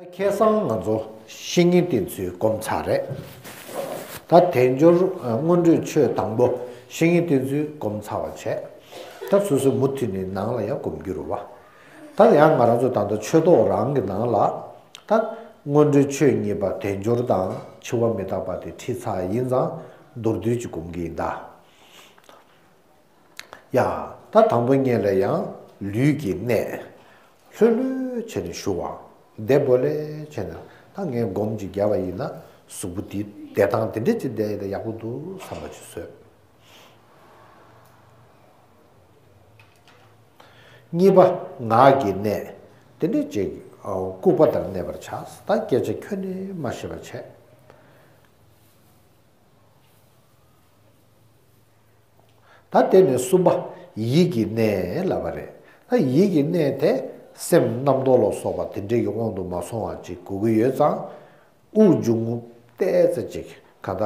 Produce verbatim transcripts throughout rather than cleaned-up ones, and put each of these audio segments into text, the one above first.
ཁ་སང་ང་ཚོ་བཤེས་གཉེན་བསྟེན་ཚུལ་སྒོམ་ཚར་རེད། ད་དལ་འབྱོར་སྔོན་འགྲོའི་ཆོས་དང་པོ་བཤེས་གཉེན་བསྟེན་ཚུལ་སྒོམ་ཚར་བ་བྱས། ད་སོ་སོའི་མུ་མཐུད་ནས་ནང་ལ་ཡང་སྒོམ་རྒྱུ་རེད་བ། ད་ཡང་ང་རང་ཚོ་ད་ལྟ་ཆོས་ཐོག་རང་གི་ནང་ལ་ད་སྔོན་འགྲོའི་ཆོས་གཉིས་པ་དལ་འབྱོར་དང་འཆི་བ་མི་རྟག་པ་དེ་ཁྲིད་ཚར་ཡིན་ཙང་མདོར་བསྡུས་ཀྱི་སྒོམ་གྱི་ཡིན་ད། ཡ། ད་དང་པོ་ཉིད་ལ་ཡང་ལུས་ཀྱི་གནད། ལྷོད་ལྷོད་བྱས་ནས་བཞུགས་པ། བདེ་པོ་ལེ་བྱས་ནས་ད་ངས་སྒོམ་ཅིག་བརྒྱབ་པ་ཡིན་ན་གཟུགས་པོ་འདི་བདེ་ཐང་དེ་འདྲ་ཅིག་བསྡད་ཡོད་ད་ཡག་པོ་འདུག་བསམ་པ་ཅིག་བཟོས། གཉིས་པ་ངག་གི་གནད། དེ་འདྲ་ཅིག་ལྐུགས་པ་ལྟར་གནས་པར་བྱ། ད་སྐད་ཆ་ཁྱོན་ནས་མ་བཤད་པ་བྱས། ད་དེ་ནས་གསུམ་པ་ཡིད་ཀྱི་གནད་ལབ་པ་རེད། ད་ཡིད་ཀྱི་གནད་དེ་སེམས་རྣམ་རྟོག་ལ་སོགས་པ་དེ་འདྲའི་གི་དབང་དུ་མ་སོང་བ་ཅིག་དགོས་ཀྱི་ཡོད་ཙང་། དབུགས་འབྱུང་རྔུབ་ཏོག་ཙམ་ཅིག་ག་ད་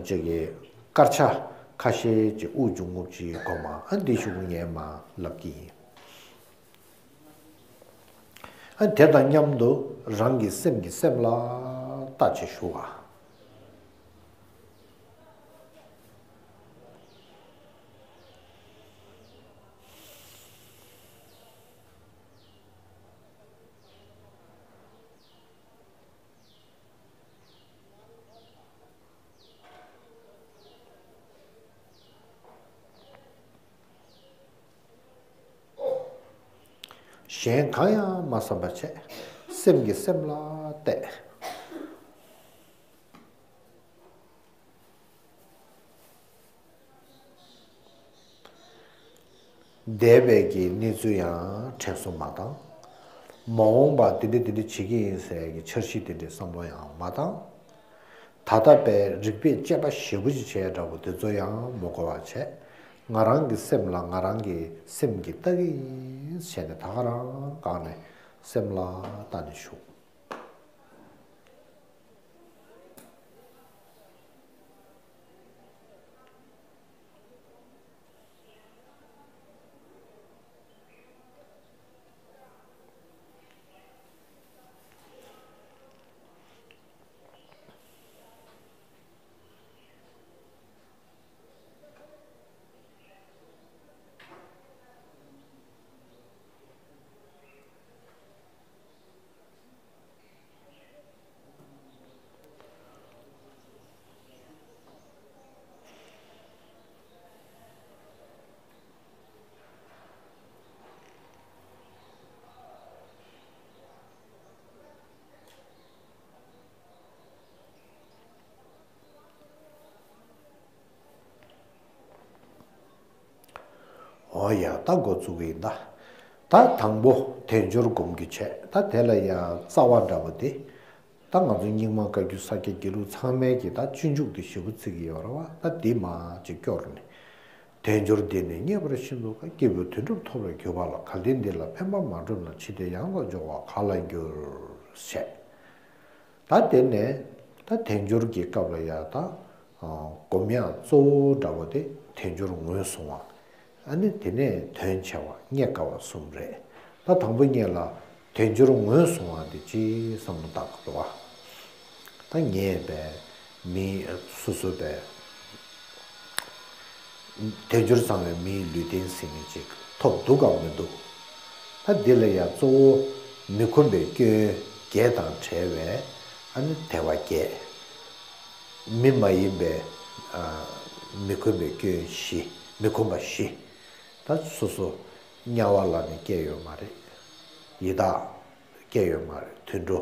ཅིག་གི་དཀར་ཆ་ཁ་ཤས་ཅིག་དབུགས་འབྱུང་རྔུབ་ཅིག་སྒོམ་ཨ་འདི་ཤུགས་ངས་མ་ལབ་ཀྱི་ཡིན། ཨ་དེ་དང་མཉམ་དུ་རང་གི་སེམས་ཀྱི་སེམས་ལ་བལྟ་བྱེད་ཞུ་བ། གཞན་གང་ཡང་མ་བསམ་པ་བྱས། སེམས་ཀྱིས་སེམས་ལ་གཏད། འདས་པའི་གི་གནས་ཚུལ་ཡང་དྲན་གསོ་མ་བཏང་། མ་འོངས་པ་འདི་འདྲ་འདི་འདྲ་བྱེད་ཀྱི་ཡིན་ཟེར་གྱི་འཆར་གཞི་དེ་འདྲའི་བསམ་བློ་ཡང་མ་བཏང་། ད་ལྟ་བའི་རིག་པས་དཔྱད་པ་ཞེ་པོ་ཅིག་བྱས་འདྲ་པོ་དེ་ཚོ་ཡང་མ་གོ་བ་བྱས། ང་རང་གི་སེམས་ལ་ང་རང་གི་སེམས་ཀྱིས་ལྟ་གི་ཡིན་བྱས་ནས་ད་ག་རང་སྒང་ནས་སེམས་ལ་ལྟ་ནས་བཞུགས། འོ་ཡ་ད་འགོ་བཙུགས་ཡིན་ད། ད་དང་པོ་དལ་འབྱོར་སྒོམ་རྒྱུ་བྱས། ད་དེ་ལ་ཡང་རྩ་བ་འདྲ་པོ་དེ། ད་ང་ཚོ་རྙིང་མ་བཀའ་བརྒྱུད་ས་སྐྱ་དགེ་ལུགས་ཚང་མའི་གི་ད་སྤྱོད་འཇུག་དེ་ཞེ་པོ་བརྩི་གི་ཡོད་རེད་བ། ད་འདི་མ་ཅིག་སྐྱོར་ནས། དལ་འབྱོར་འདི་ནི་རྙེད་པར་ཤིན་ཏུ་དཀའ། སྐྱེས་བུའི་དོན་སྒྲུབ་ཐོབ་པར་གྱུར་པ་ལ། གལ་ཏེ་འདི་ལ་ཕན་པ་མ་བསྒྲུབས་ན། འཆི་ལྟས་ཡང་དག་འཇོག་པ་ག་ལ་འགྱུར། ཞེས། ད་དེ་ནས་ད་དལ་འབྱོར་གྱི་སྐབས་ལ་ཡ་ད་སྒོམ་ཡག་གཙོ་བོ་འདྲ་པོ་དེ་དལ་འབྱོར་ངོས་བཟུང་བ། ཨ་ནི་དེ་ནས་དོན་ཆེ་བ་རྙེད་དཀའ་བ་གསུམ་རེད། ད་དང་པོ་ཉིད་ལ་དལ་འབྱོར་ངོས་བཟུང་བ་དེ་ཅིའི་བསམ་བློ་བཏང་དགོས་པ། ད་ངས་པའི་མི་སོ་སོ་པའི་དལ་འབྱོར་བཟང་བའི་མིའི་ལུས་རྟེན་ཟེར་མཁན་ཅིག་ཐོབ་འདུག་གམ་མི་འདུག་ད་འདི་ལ་ཡང་གཙོ་བོ་མི་ཁོམ་པའི་སྐྱོན་བརྒྱད་དང་བྲལ་བའི་ཨ་ནི་དལ་བ་བརྒྱད། མི་མ་ཡིན་པའི་ཨ་མི་ཁོམ་པའི་སྐྱོན་བཞི། མི་ཁོམ་པ་བཞི། ད་སོ་སོ་དམྱལ་བ་ལ་ནི་སྐྱེས་ཡོད་མ་རེད། ཡི་དྭགས་སྐྱེས་ཡོད་མ་རེད། དུད་འགྲོ།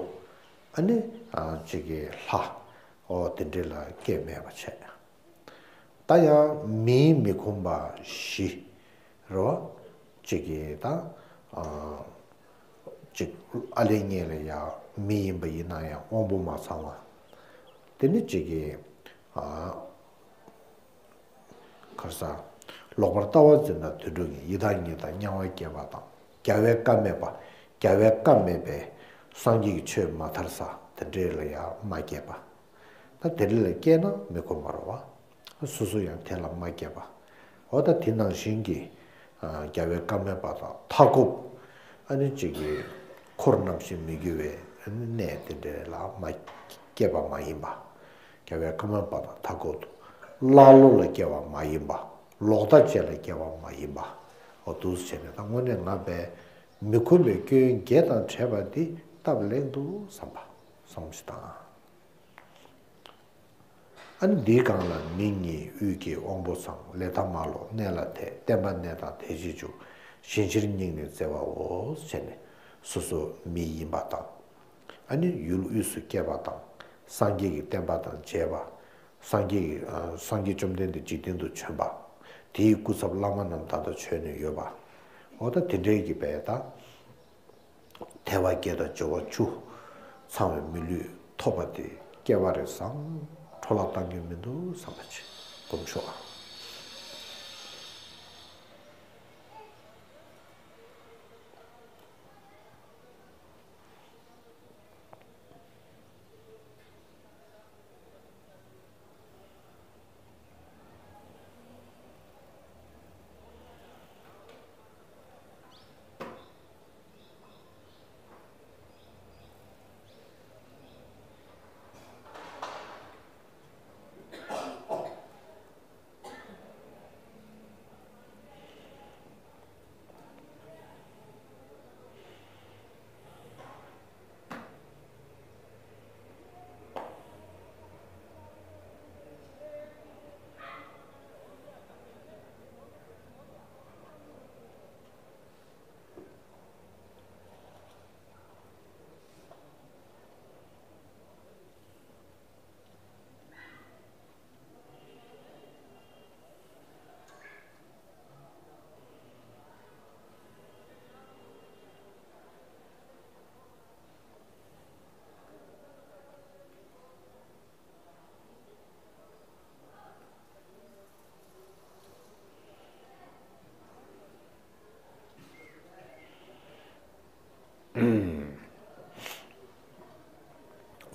ཨ་ནི་ཨ་ཅིག་གི་ལྷ། འོ་དེ་འདྲ་ལ་སྐྱེས་མེད་པ་བྱས། ད་ཡང་མིའི་མི་ཁོམ་པ་བཞི་རེད་བ། གཅིག་གིས་ད་ཨ་གཅིག་ཨ་ལས་ངན་ལ་ཡ་མི་ཡིན་པ་ཡིན་ན་ཡང་དབང་པོ་མ་ཚང་བ། དེ་ནི་གཅིག་གིས་ཨ་ག་རེ་ཟ། ལོག་པར་ལྟ་བ་འཛིན་པ་དུད་འགྲོ་གི་ཡི་དྭགས་ཉིད་དང་དམྱལ་བ་སྐྱེས་པ་དང་། རྒྱལ་བའི་བཀའ་མེད་པ། རྒྱལ་བའི་བཀའ་མེད་པའི་སངས་རྒྱས་ཀྱི་ཆོས་མ་མཐར་ས་དེ་འདྲ་ལ་ཡང་མ་སྐྱེས་པ། ད་དེ་འདྲ་ལ་སྐྱེས་ན་མི་ཁོམ་པ་རེད་བ། སོ་སོ་ཡང་དེ་ལ་མ་སྐྱེས་པ། འོ་ད་དེ་ནང་བཞིན་གྱི་ཨ་རྒྱལ་བའི་བཀའ་མེད་པ་དང་མཐའ་འཁོབ། ཨ་ནི་གཅིག་གི་འཁོར་རྣམ་བཞི་མི་རྒྱུ་བའི་ གནས་དེ་འདྲ་ལ་མ་སྐྱེས་པ་མ་ཡིན་པ། རྒྱལ་བའི་བཀའ་མ་པ་དང་མཐའ་འཁོབ་ཏུ་ཀླ་ཀློ་ལ་སྐྱེ་བ་མ་ཡིན་པ། ལོག་ལྟ་ཅན་ལ་སྐྱེ་བ་མ་ཡིན་པ། འོ་འདུག་བྱས་ནས་ད་དངོས་གནས་ང་པས་མི་ཁོམ་པའི་སྐྱོན་བརྒྱད་དང་བྲལ་བ་འདི་སྟབས་ལེགས་འདུག་བསམ་པ་བསམ་བློ་ཞིག་བཏང་། ཨ་ནི་འདིའི་སྒང་ལ་མི་ཉིད་དབུས་ཀྱི་དབང་པོ་ཚང་། ལས་མཐའ་མ་ལོག་གནས་ལ་དད། བསྟན་པ་གནས་དང་དད་ཅིང་འཇུག། ཞིང་ཕྱིར་སྙིང་ནས་བརྩེ་བའོ། ཞེས་ནས་སོ་སོ་མི་ཡིན་པ་དང་། ཨ་ནི་ཡུལ་དབུས་སུ་སྐྱེས་པ་དང་། སངས་རྒྱས་ཀྱི་བསྟན་པ་དང་མཇལ་བ། སངས་རྒྱས་ཀྱི་ཨ་སངས་རྒྱས་བཅོམ་ལྡན་འདས་འཇིག་རྟེན་དུ་བྱོན་པ། དེའི་སྐུ་ཚབ་བླ་མ་རྣམས་ད་ལྟ་བྱོན་ནས་ཡོད་པ། འོ་ད་དེ་འདྲའི་གི་བས་ད། ཐལ་བ་བརྒྱད་དང་སྦྱོར་བ་བཅུ་ཚང་བའི་མི་ལུས་ཐོབ་པ་དེ་སྐལ་བ་རེད་བསམ། འཕྲོ་བརླག་བཏང་རྒྱུ་མི་འདུག་བསམ་པ་བྱེད། དགོངས་ཞུ་ཨ།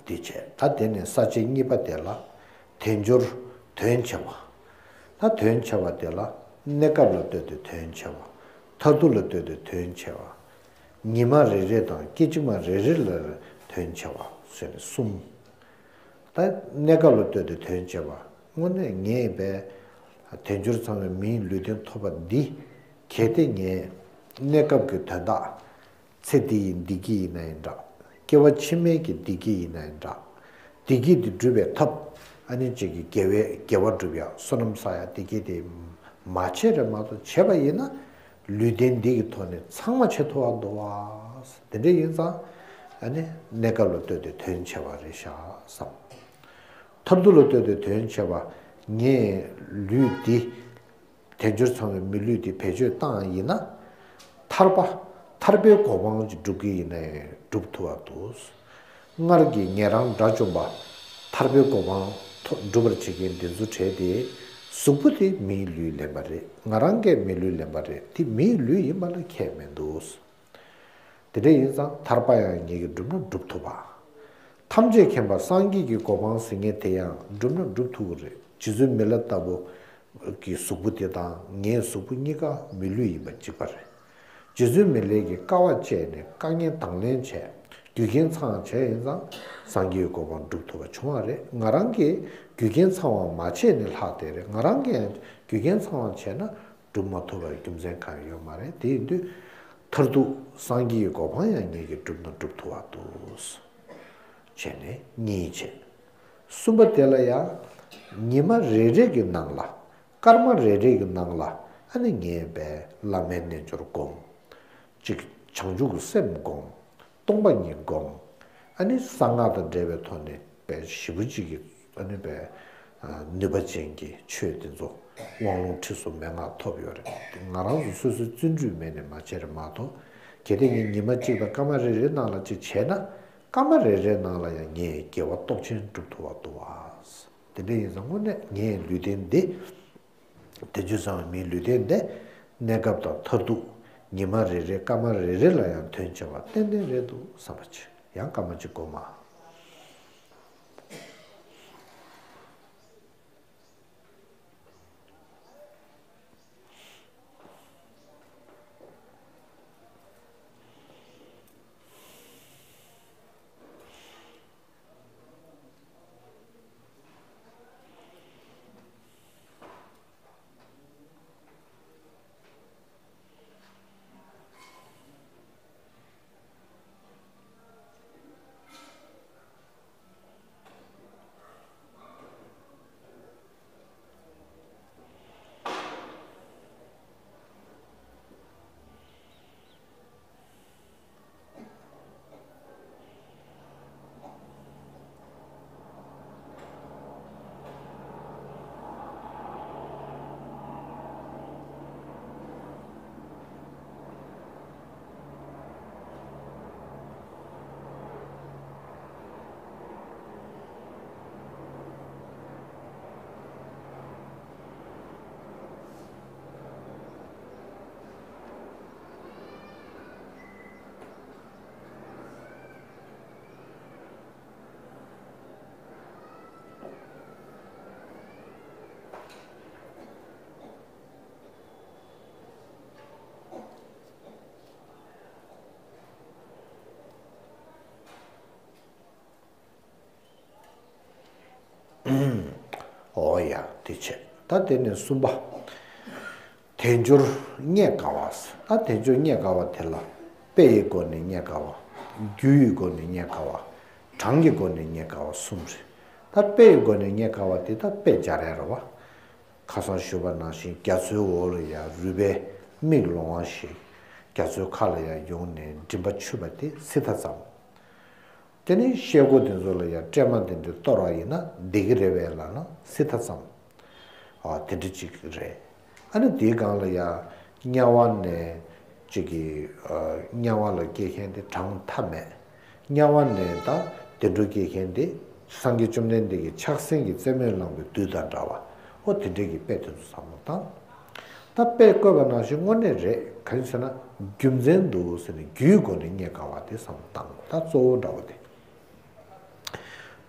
འདི་བྱས། ད་དེ་ནས་ས་བཅད་གཉིས་པ་དེ་ལ་དལ་འབྱོར་དོན་ཆེ་བ། ད་དོན་ཆེ་བ་དེ་ལ་གནས་སྐབས་ལ་ལྟོས་ཏེ་དོན་ཆེ་བ། མཐར་ཐུག་ལ་ལྟོས་ཏེ་དོན་ཆེ་བ། ཉི་མ་རེ་རེ་དང་སྐད་ཅིག་མ་རེ་རེ་ལ་དོན་ཆེ་བ་ཟེར་ནས་གསུམ། ད་གནས་སྐབས་ལ་ལྟོས་ཏེ་དོན་བྱེད་པ། དངོས་གནས་ངས་པས་དལ་འབྱོར་ཚང་བའི་མིའི་ལུས་རྟེན་ཐོབ་པ་འདི། གལ་ཏེ་ངས་གནས་སྐབས་ཀྱི་དོན་དག་ཚེ་འདི་ཡི་བདེ་སྐྱིད་ཡིན་ན་ཡང་འདྲ། སྐྱེ་བ་ཕྱི་མའི་གི་བདེ་སྐྱིད་ཡིན་ན་ཡང་འདྲ། བདེ་སྐྱིད་འདི་སྒྲུབ་པའི་ཐབས། ཨ་ནི་གཅིག་གི་དགེ་བའི་དགེ་བ་སྒྲུབ་ཡ། བསོད་ནམས་བསགས་ཡ། བདེ་སྐྱིད་དེ་མ་བྱས་རེད་མ་གཏོགས། བྱས་པ་ཡིན་ན་ལུས་རྟེན་འདི་གི་ཐོག་ནས་ཚང་མ་བྱེད་ཐུབ་པ་འདུག་བ། དེ་འདྲ་ཡིན་ཙང་། ཨ་ནི་གནས་སྐབས་ལ་ལྟོས་ཏེ་དོན་ཆེ་བ་རེད་ཤག་བསམ། མཐར་ཐུག་ལ་ལྟོས་ཏེ་དོན་ཆེ་བ། ངས་ལུས་འདི། དལ་འབྱོར་ཚང་བའི་མི་ལུས་འདི་བེད་སྤྱོད་བཏང་ཡིན་ན། ཐར་པ། ཐར་པའི་གོ་འཕང་ཅིག་སྒྲུབ་ཀྱི་ཡིན་ན་ཡང་སྒྲུབ་ཐུབ་པ་འདུག། སྔར་གྱི་ཉན་རང་དགྲ་བཅོམ་པ། ཐར་པའི་གོ་འཕང་ཐོབ་སྒྲུབ་པར་བྱེད་མཁན་འདི་ཚོ་གྲས་དེ། གཟུགས་པོ་དེ་མིའི་ལུས་ལེན་པ་རེད། ང་རང་གིས་མི་ལུས་ལེན་པ་རེད། དེ་མིའི་ལུས་ཡིན་པ་ལ་ཁྱད་མི་འདུག། དེ་འདྲ་ཡིན་ཙང་ཐར་པ་ཡང་ངེད་ཀྱིས་བསྒྲུབ་ན་སྒྲུབ་ཐུབ་པ། ཐམས་ཅད་མཁྱེན་པ་སངས་རྒྱས་ཀྱི་གོ་འཕང་ཟེར་མཁན་དེ་ཡང་བསྒྲུབ་ན་སྒྲུབ་ཐུབ་ཀྱི་རེད། རྗེ་བཙུན་མི་ལ་ལྟ་བུ་གི་གཟུགས་པོ་དེ་དང་ངའི་གཟུགས་པོ་གཉིས་ཀ་མི་ལུས་ཡིན་པ་གཅིག་པ་རེད། རྗེ་བཙུན་མི་ལས་ཀྱིས་དཀའ་བ་སྤྱད་ནས་དཀའ་ངལ་དང་ལེན་བྱས། རྒྱུ་རྐྱེན་ཚང་བ་བྱས་ཡིན་ཙང་སངས་རྒྱས་ཀྱི་གོ་འཕང་སྒྲུབ་ཐུབ་པ་བྱུང་བ་རེད། ང་རང་གིས་རྒྱུ་རྐྱེན་ཚང་བ་མ་བྱས་ནས་ལྷག་བསྡད་རེད། ང་རང་གིས་ཡང་རྒྱུ་རྐྱེན་ཚང་བ་བྱས་ན། སྒྲུབ་མ་ཐུབ་པར་རྒྱུ་མཚན་གང་ཡང་ཡོད་མ་རེད། དེ་ཡིན་དུས། མཐར་ཐུག་སངས་རྒྱས་ཀྱི་གོ་འཕང་ཡང་ངེད་ཀྱིས་སྒྲུབ་ན་སྒྲུབ་ཐུབ་པ་འདུག། བྱས་ནས་གཉིས་བྱས། གསུམ་པ་དེ་ལ་ཡང་། ཉི་མ་རེ་རེ་གི་ནང་ལ། སྐར་མ་རེ་རེ་གི་ནང་ལ། ཨ་ནི་ངས་པས་བླ་མའི་རྣལ་འབྱོར་བསྒོམ། གཅིག་བྱང་ཆུབ་ཀྱི་སེམས་བསྒོམ། སྟོང་པ་ཉིད་བསྒོམ། ཨ་ནི་གསང་སྔགས་དང་འབྲེལ་བའི་ཐོག་ནས་དཔེ་ཞེ་པོ་ཅིག་གི་ཨ་ནི་དཔེ་ནུས་པ་ཅན་གྱི་ཆོས་དེ་ཚོ་དབང་ལུང་ཁྲིད་གསུམ་མན་ངག་ཐོབ་ཡོད་རེད། ང་རང་ཚོ་སོ་སོའི་བརྩོན་འགྲུས་མེད་ནས་མ་བྱས་རེད་མ་གཏོགས། གལ་ཏེ་ངས་ཉི་མ་གཅིག་དང་སྐར་མ་རེ་རེའི་ནང་ལ་གཅིག་བྱས་ན། སྐར་མ་རེ་རེའི་ནང་ལ་ཡང་ངས་དགེ་བ་སྟོབས་ཆེན་སྒྲུབ་ཐུབ་པ་འདུག་བ། དེ་འདྲ་ཡིན་ཙང་དངོས་གནས་ངའི་ལུས་རྟེན་འདི། དལ་འབྱོར་ཚང་བའི་མིའི་ལུས་རྟེན་འདི། གནས་སྐབས་དང་མཐར་ཐུག་ཉི་མ་རེ་རེ་སྐར་མ་རེ་རེ་ལ་ཡང་དོན་ཆེ་བ་ཏན་ཏན་རེད་འདུག་བསམ་པ་བྱེད། ཡང་སྐར་མ་གཅིག་སྒོམ་ཨ། ད་དེ་ནས་གསུམ་པ། དལ་འབྱོར་རྙེད་དཀའ་བ། ད་དལ་འབྱོར་རྙེད་དཀའ་བ་དེ་ལ་དཔེ་ཡི་སྒོ་ནས་རྙེད་དཀའ་བ། རྒྱུ་ཡི་སྒོ་ནས་རྙེད་དཀའ་བ། གྲངས་ཀྱི་སྒོ་ནས་རྙེད་དཀའ་བ་གསུམ་རེད། ད་དཔེ་ཡི་སྒོ་ནས་རྙེད་དཀའ་བ་དེ་ད་དཔེ་སྦྱར་ཡ་རེད་བ། ཁ་སང་ཞུས་པ་ནང་བཞིན་རྒྱ་མཚོའི་འོག་ལ་ཡ་རུས་པའི་མིག་ལོང་བ་ཞིག་རྒྱ་མཚོའི་ཁ་ལ་ཡ་ཡོང་ནས་མགྲིན་པ་ཆུད་པ་དེ་སྲིད་མཐའ་ཙམ། དེ་ནས་ཤེལ་སྒོ་དེ་ཚོ་ལ་ཡང་སྲན་མ་དེ་འདྲ་གཏོར་བ་ཡིན་ན་བདེ་གི་རེད་པས་ལབ་ན་སྲིད་མཐའ་ཙམ། ཨ་དེ་འདྲ་ཅིག་རེད། ཨ་ནི་དེའི་སྒང་ལ་ཡང་དམྱལ་བ་ནས་ཅིག་གི་ཨ་དམྱལ་བ་ལ་སྐྱེ་མཁན་དེ་གྲངས་མཐའ་མེད། དམྱལ་བ་ནས་ད་བདེ་འགྲོ་སྐྱེ་མཁན་དེ་སངས་རྒྱས་བཅོམ་ལྡན་འདས་ཀྱི་ཕྱག་སེན་གྱི་རྩེ་མོས་བླངས་པའི་བདུད་དང་འདྲ་བ། ཨོ་དེ་འདྲ་གི་དཔེ་དེ་ཚོ་བསམ་བློ་བཏང་། ད་དཔེ་བཀོད་པ་ནང་བཞིན་དངོས་གནས་རེད། ག་རེ་ཟེར་ན་རྒྱུ་མཚན་འདུག་ཟེར་ནས་རྒྱུའི་སྒོ་ནས་རྙེད་དཀའ་བ་དེ་བསམ་བློ་བཏང་དགོས། ད་གཙོ་བོ་འདྲ་བོ་དེ།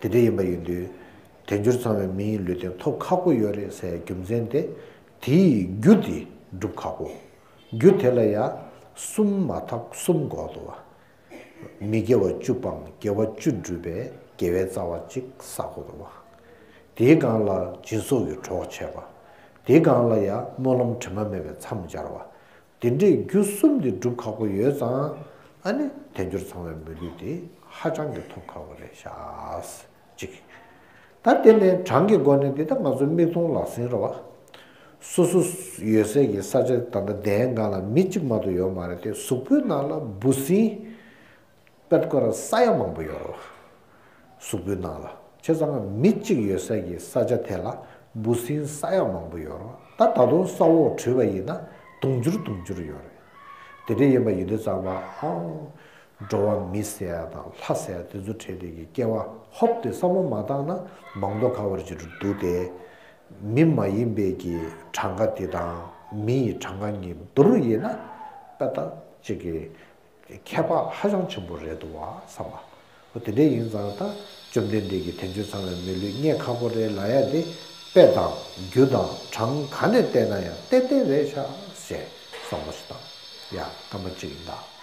དེ་འདྲ་ཡིན་པ་ཡིན་དུས། དལ་འབྱོར་ཚང་བའི་མི་ཡི་ལུས་རྟེན་ཐོབ་ཁག་པོ་ཡོད་རེད་ཟེར་རྒྱུ་མཚན་དེ། དེ་ཡི་རྒྱུ་དེ་སྒྲུབ་ཁག་པོ། རྒྱུ་དེ་ལ་ཡང་གསུམ་མ་ཐག་གསུམ་དགོས་འདུག་བ། མི་དགེ་བ་བཅུ་སྤངས་དགེ་བ་བཅུ་བསྒྲུབས་པས་དགེ་བའི་རྩ་བ་གཅིག་བསགས་དགོས་འདུག་བ། དེའི་སྒང་ལ་སྦྱིན་སོགས་ཀྱི་གྲོགས་བྱས་པ། དེའི་སྒང་ལ་ཡང་སྨོན་ལམ་དྲི་མ་མེད་པའི་མཚམས་སྦྱར་བ། དེ་འདྲའི་རྒྱུ་གསུམ་དེ་སྒྲུབ་ཁག་པོ་ཡོད་ཙང་། ཨ་ནི་དལ་འབྱོར་ཚང་བའི་མི་ལུས་དེ་ཧ་ཅང་གི་ཐོབ་ཁག་པོ་རེད་ཤག་ཅིག་ད་དེ་ནས་གྲངས་ཀྱི་སྒོ་ནས་འདི་ད་ང་ཚོ་མིག་མཐོང་ལག་ཟིན་རེད་བ། སོ་སོ་ཡོད་སའི་གི་ས་ཆ་ད་ལྟ་གདན་སྒང་ལ་མི་གཅིག་མ་གཏོགས་ཡོད་མ་རེད་དེ། གཟུགས་པོའི་ནང་ལ་འབུ་སྲིན་པད་ཀོ་ར་ས་ཡ་མང་པོ་ཡོད་རེད་བ། གཟུགས་པོའི་ནང་ལ་བྱས་ཙང་མི་གཅིག་ཡོད་སའི་གི་ས་ཆ་དེ་ལ་འབུ་སྲིན་ས་ཡ་མང་པོ་ཡོད་རེད་བ། ད་ད་དུང་ས་འོག་བྲུས་པ་ཡིན་ན་དུང་ཕྱུར་དུང་ཕྱུར་ཡོད་རེད། དེ་འདྲ་ཡིན་པ་ཡིན་དུས་ཙམ་པ་ཨང་། འགྲོ་བ་མི་ཟེར་ཡ་དང་ལྷ་ཟེར་ཡ་དེ་ཚོ་བྲལ་ཏེ་གི་སྐྱེ་བ་ཧོབ་སྟེ་བསམ་བློ་མ་བཏང་ན་མང་དུ་ག་བར་ཅི་རུ་འདུག་སྟེ། མི་མ་ཡིན་པའི་གི་གྲངས་ཀ་དེ་དང་མི་ཡི་གྲངས་ཀ་གཉིས་བསྡུར་ཡིན་ན་དཔེ་ད་ཅིག་གི་ཁྱད་པར་ཧ་ཅང་ཆེན་པོ་རེད་འདུག་བ་བསམ་པ། འོ་དེ་འདྲ་ཡིན་ཙང་ད་བཅོམ་ལྡན་འདས་ཀྱིས་དལ་འབྱོར་ཚང་བའི་མི་ལུས་རྙེད་ཁག་པོ་རེད་ལབ་ཡ་དེ་དཔེ་དང་རྒྱུ་དང་གྲངས་ག་ནས་བལྟས་ན་ཡང་ཏན་ཏན་རེད་ཤག་ཞེས་བསམ་བློ་ཞིག་བཏང་། ཡ་སྐར་མ་གཅིག་ཡིན་ད།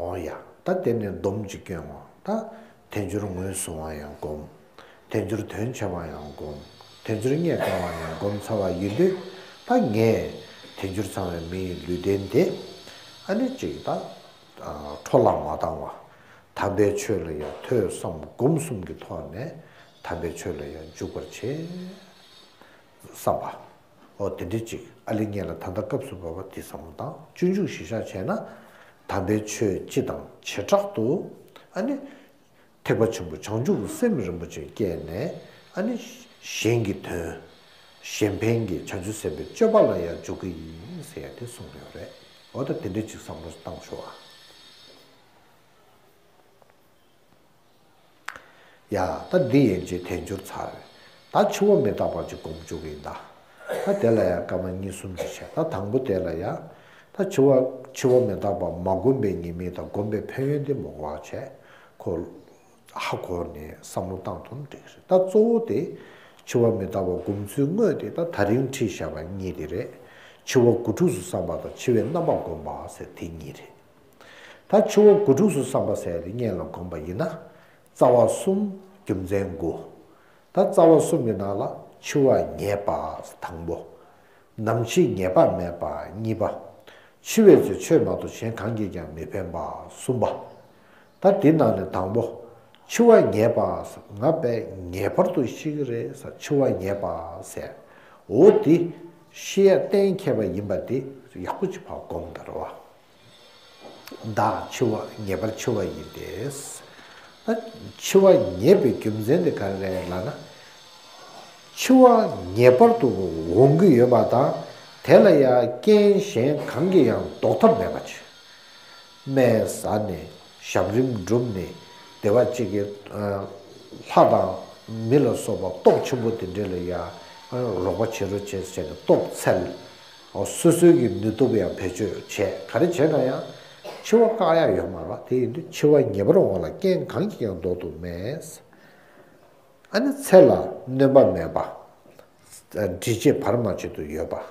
འོ་ཡ། ད་དེ་ནས་སྡོམ་གཅིག་སྐྱོན་འོང་། ད་དལ་འབྱོར་ངོས་བཟུང་བ་ཡང་སྒོམ། དལ་འབྱོར་དོན་བྱེད་པ་ཡང་སྒོམ། དལ་འབྱོར་རྙེད་དཀའ་བ་ཡང་སྒོམ་ཚར་བ་ཡིན་དུས། ད་ངས་དལ་འབྱོར་ཚང་བའི་མི་ཡི་ལུས་རྟེན་དེ་ཨ་ནི་གཅིག་ད་འཕྲོ་བརླག་མ་བཏང་བ། དམ་པའི་ཆོས་ལ་ཡང་ཐོས་བསམ་སྒོམ་གསུམ་གྱི་ཐོག་ནས་དམ་པའི་ཆོས་ལ་ཡང་འཇུག་པར་བྱེད། བསམ་པ། འོ་དེ་འདྲ་ཅིག་ཨ་ལི་ངས་ལ་ད་ལྟ་སྐབས་སུ་བབ་པ་དེ་བསམ་བློ་བཏང་། སྤྱོད་འཇུག་གཞིར་བཞག་བྱས་ན། དམ་པའི་ཆོས་སྤྱི་དང་བྱེ་བྲག་ཏུ། ཨ་ནི། ཐེག་པ་ཆེན་པོ་བྱང་ཆུབ་ཀྱི་སེམས་རིན་པོ་ཆེ་བསྐྱེད་ནས། ཨ་ནི། གཞན་གྱི་དོན། གཞན་ཕན་གྱི་བྱང་ཆུབ་སེམས་དཔའི་སྤྱོད་པ་ལ་ཡང་འཇུག་གི་ཡིན་ཟེར་ཡ་དེ་གསུངས་ཡོད་རེད། འོ་ད་དེ་འདྲ་ཅིག་བསམ་བློ་བཏང་ཆོག་ཨ། ཡ། ད་འདི་ཡན་ཆད་དལ་འབྱོར་ཚར་རེད། ད་འཆི་བ་མི་རྟག་པ་ཅིག་སྒོམ་བཅུག་གི་ཡིན་ད། ད་དེ་ལ་ཡང་སྐར་མ་གཉིས་གསུམ་ཅིག་བྱས། ད་དང་པོ་དེ་ལ་ཡང་། ད་འཆི་བ་འཆི་བ་མི་རྟག་པ་མ་བསྒོམས་པའི་ཉེས་དམིགས་དང་བསྒོམས་པའི་ཕན་ཡོན་དེ་མི་གོ་བ་བྱས། ཁོ་ཧ་གོ་ནས་བསམ་བློ་བཏང་ཐུབ་འགྲིག་རེད། ད་གཙོ་བོ་དེ། འཆི་བ་མི་རྟག་པ་སྒོམ་ཚུལ་དངོས་དེ་ད་ད་རིང་ཁྲིད་བཞག་པ་གཉིས་དེ་རེད། འཆི་བ་དགུ་ཕྲུགས་སུ་བསམ་པ་དང་འཆི་བའི་རྣམ་པ་བསྒོམ་པ་ཟེར་དེ་གཉིས་རེད། ད་འཆི་བ་དགུ་ཕྲུགས་སུ་བསམ་པ་ཟེར་དེ་སྔོན་ལ་བསྒོམས་པ་ཡིན་ན། རྩ་བ་གསུམ། རྒྱུ་མཚན་དགུ། ད་རྩ་བ་གསུམ་གྱི་ནང་ལ་འཆི་བ་ངེས་པ་དང་པོ། ནམ་འཆི་ངེས་པ་མེད་པ་གཉིས་པ། འཆི་བའི་ཚེ་ཆོས་མ་གཏོགས་གཞན་གང་གིས་ཀྱང་མི་ཕན་པ་གསུམ་པ། ད་དེ་ནང་ནས་དང་པོ། འཆི་བ་ངེས་པ། ང་དཔེ་ངེས་པར་དུ་ཤི་གི་རེད་ཟེར། འཆི་བ་ངེས་པ་ཟེར། འོ་དེ་ཤི་ཡ་གཏན་འཁེལ་བ་ཡིན་པ་དེ་ཡག་པོ་ཅིག་ཕར་སྒོམ་དང་རེད་བ། བདག་འཆི་བ་ངེས་པར་འཆི་བ་ཡིན་ཏེ། ད་འཆི་བ་ངེས་པའི་རྒྱུ་མཚན་དེ་ག་རེ་རེད་ལབ་ན། འཆི་བ་ངེས་པར་དུ་འོང་གི་ཡོད་པ་དང་། དེ་ལ་ཡང་རྐྱེན་གཞན་གང་གིས་ཡང་ཟློག་ཐབས་མེད་པ་ཅིག་སྨན་ཟ་ནས་ཞབས་རིམ་བསྒྲུབས་ནས་བདེ་བ་ཅིག་གི་ལྷ་དང་མི་ལ་སོགས་པ་སྟོབས་ཆེན་པོ་དེ་འདྲས་ལ་ཡང་རོགས་པ་བྱེད་རོགས་བྱེད་ཟེར་ནས་སྟོབས་འཚལ། སོ་སོའི་གི་ནུས་སྟོབས་ཡང་བེད་སྤྱོད་བྱས། ག་རེ་བྱས་ན་ཡང་འཆི་བ་བཀག་ཡ་ཡོད་མ་རེད་བ། དེ་ཡིན་དུས་འཆི་བ་ངེས་པར་འོང་བ་ལ་རྐྱེན་གང་གིས་ཀྱང་ཟློག་ཐབས་མེད། ཨ་ནི་ཚེ་ལ་སྣོན་པ་མེད་པ། འབྲི་བྱེད་བར་མ་ཆད་དུ་ཡོད་པ།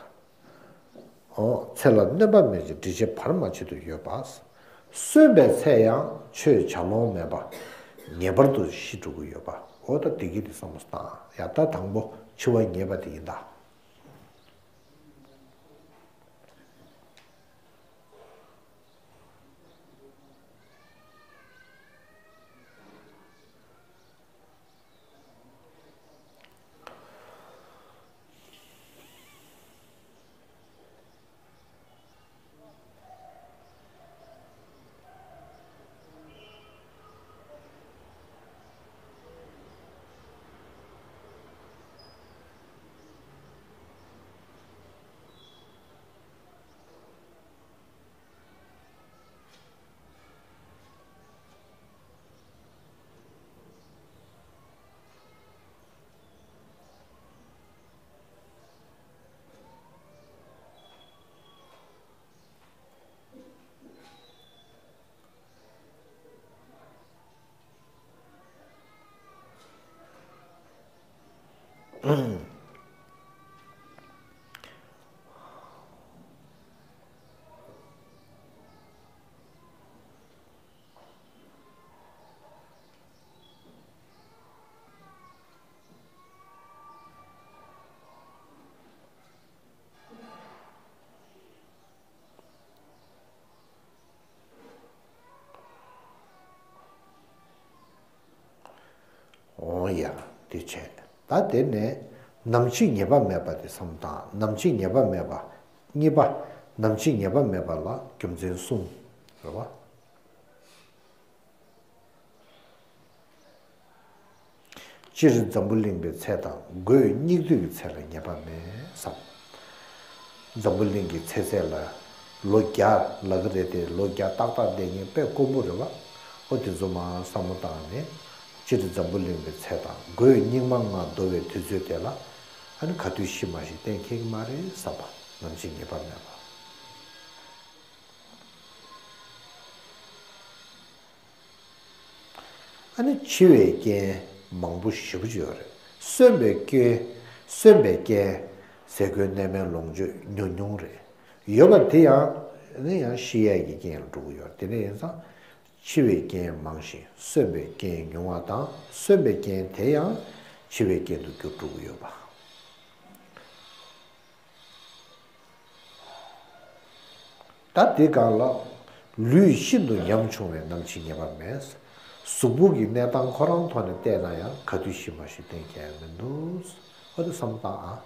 འོ། ཚེ་ལ་སྣོན་པ་མེད་ཅིང་འབྲི་བྱེད་བར་མ་ཆད་དུ་ཡོད་པ། གསོན་པའི་ཚེ་ཡང་ཆོས་བྱ་ལོང་མེད་པ། ངེས་པར་དུ་ཤི་འགྲོ་གི་ཡོད་པ། འོ་ད་དེ་གི་དེ་བསམ་བློ་བཏང་ཡ། ད་དང་པོ་འཆི་བ་ངེས་པ་དེ་ཡིན་ད། འོང་ཡ། དེ་བྱས། ད་དེ་ནས་ནམ་འཆི་ངེས་པ་མེད་པ་དེ་བསམ་དང་། ནམ་འཆི་ངེས་པ་མེད་པ། གཉིས་པ། ནམ་འཆི་ངེས་པ་མེད་པ་ལ་རྒྱུ་མཚན་གསུམ་རེད་བ། སྤྱིར་འཛམ་བུ་གླིང་པའི་ཚེ་དང་མགོའི་སྙིགས་དུས་ཀྱི་ཚེ་ལ་ངེས་པ་མེད་བསམ། འཛམ་བུ་གླིང་གི་ཚེ་ཚད་ལ་ལོ་བརྒྱ་ལབ་ཀྱི་རེད་དེ། ལོ་བརྒྱ་ཏག་ཏག་བསྡད་མཁན་དཔེ་དཀོན་པོ་རེད་བ། ཨོ་དེ་ཚོ་མར་བསམ་བློ་བཏང་ནས། སྤྱིར་འཛམ་བུ་གླིང་པའི་ཚེ་དང་མགོའི་སྙིགས་མ་ལྔ་བདོ་བའི་དུས་ཚོད་དེ་ལ། ཨ་ནི་ག་དུས་ཤི་མ་ཤི་གཏན་འཁེལ་གྱི་མ་རེད་བསམ་པ། ནམ་འཆི་ངེས་པ་མེད་པ། ཨ་ནི་འཆི་བའི་རྐྱེན་མང་པོ་ཞེ་པོ་ཅིག་ཡོད་རེད། གསོན་པའི་རྐྱེན། གསོན་པའི་རྐྱེན་ཟས་གོས་གནས་མལ་ལོངས་སྤྱོད་ཉུང་ཉུང་རེད། ཡོད་པ་དེ་ཡང་ནི་ཡང་ཤི་ཡས་ཀྱི་རྐྱེན་ལ་འགྲོ་གི་ཡོད་རེད། དེ་འདྲ་ཡིན་ཙང་། འཆི་བའི་རྐྱེན་མང་ཞིང་གསོན་པའི་རྐྱེན་ཉུང་བ་དང་། གསོན་པའི་རྐྱེན་དེ་ཡང་འཆི་བའི་རྐྱེན་དུ་འགྱུར་འགྲོ་གི་ཡོད་པ། ད་དེ་གང་ལ། ལུས་ཤིན་ཏུ་ཉམ་ཆུང་བས་ནམ་འཆི་ངེས་པ་མེད། གཟུགས་པོ་གི་གནས་སྟངས་ཁོ་རང་ཐོག་ནས་བལྟས་ན་ཡང་ག་དུས་ཤི་མ་ཤི་གཏན་འཁེལ་མི་འདུག། ཨོ་དེ་བསམ་བཏང་ཨ།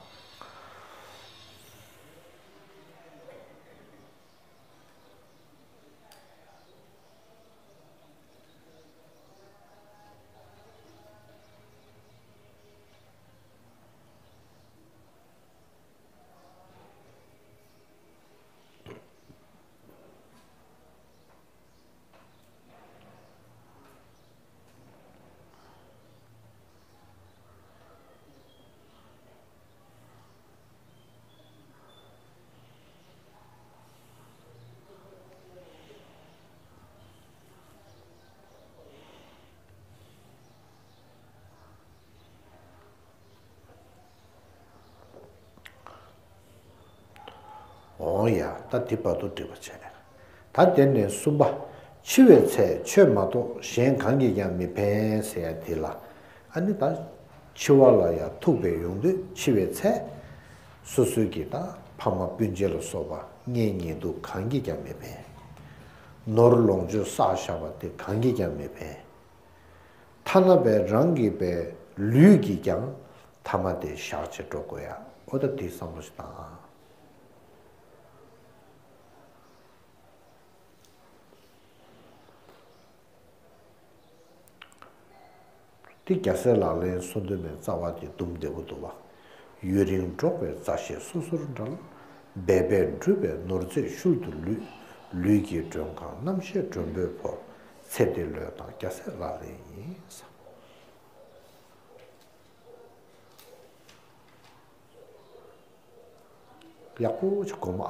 འོང་ཡ། ད་དེ་བར་དུ་འགྲིག་པ་བྱས། ད་དེ་ནས་གསུམ་པ། འཆི་བའི་ཚེ་ཆོས་མ་གཏོགས་གཞན་གང་གིས་ཀྱང་མི་ཕན་ཟེར་ཡ་དེ་ལ། ཨ་ནི་ད་འཆི་བ་ལ་ཡང་ཐུག་པའི་ཡོང་དུས་འཆི་བའི་ཚེ། སོ་སོའི་གི་ད་ཕ་མ་སྤུན་མཆེད་ལ་སོགས་པ་མངལ་ཉལ་དུས་གང་གིས་ཀྱང་མི་ཕན། ནོར་ལོངས་སྤྱོད་བསགས་བཞག་པ་དེ་གང་གིས་ཀྱང་མི་ཕན། ཐ་ན་པའི་རང་གི་པའི་ལུས་ཀྱིས་ཀྱང་ཐ་མ་དེ་བཞག་བྱས་འགྲོ་དགོས་ཡ། ཨོ་ད་དེ་བསམ་བློ་ཞིག་བཏང་ཨ། དེ་རྒྱལ་སྲས་ལག་ལེན་སོ་བདུན་མའི་རྩ་བ་དེ་དུམ་བདེ་པོ་འདུག་བ། ཡུན་རིང་འགྲོགས་པའི་མཛའ་བཤེས་སོ་སོར་འབྲལ། འབད་པས་བསྒྲུབས་པའི་ནོར་རྫས་ཤུལ་དུ་ལུས། ལུས་ཀྱི་མགྲོན་ཁང་རྣམ་ཤེས་མགྲོན་པོས་བོར། ཚེ་འདི་བློས་བཏང་རྒྱལ་སྲས་ལག་ལེན་ཡིན། ཡག་པོ་ཅིག་གོ་མ།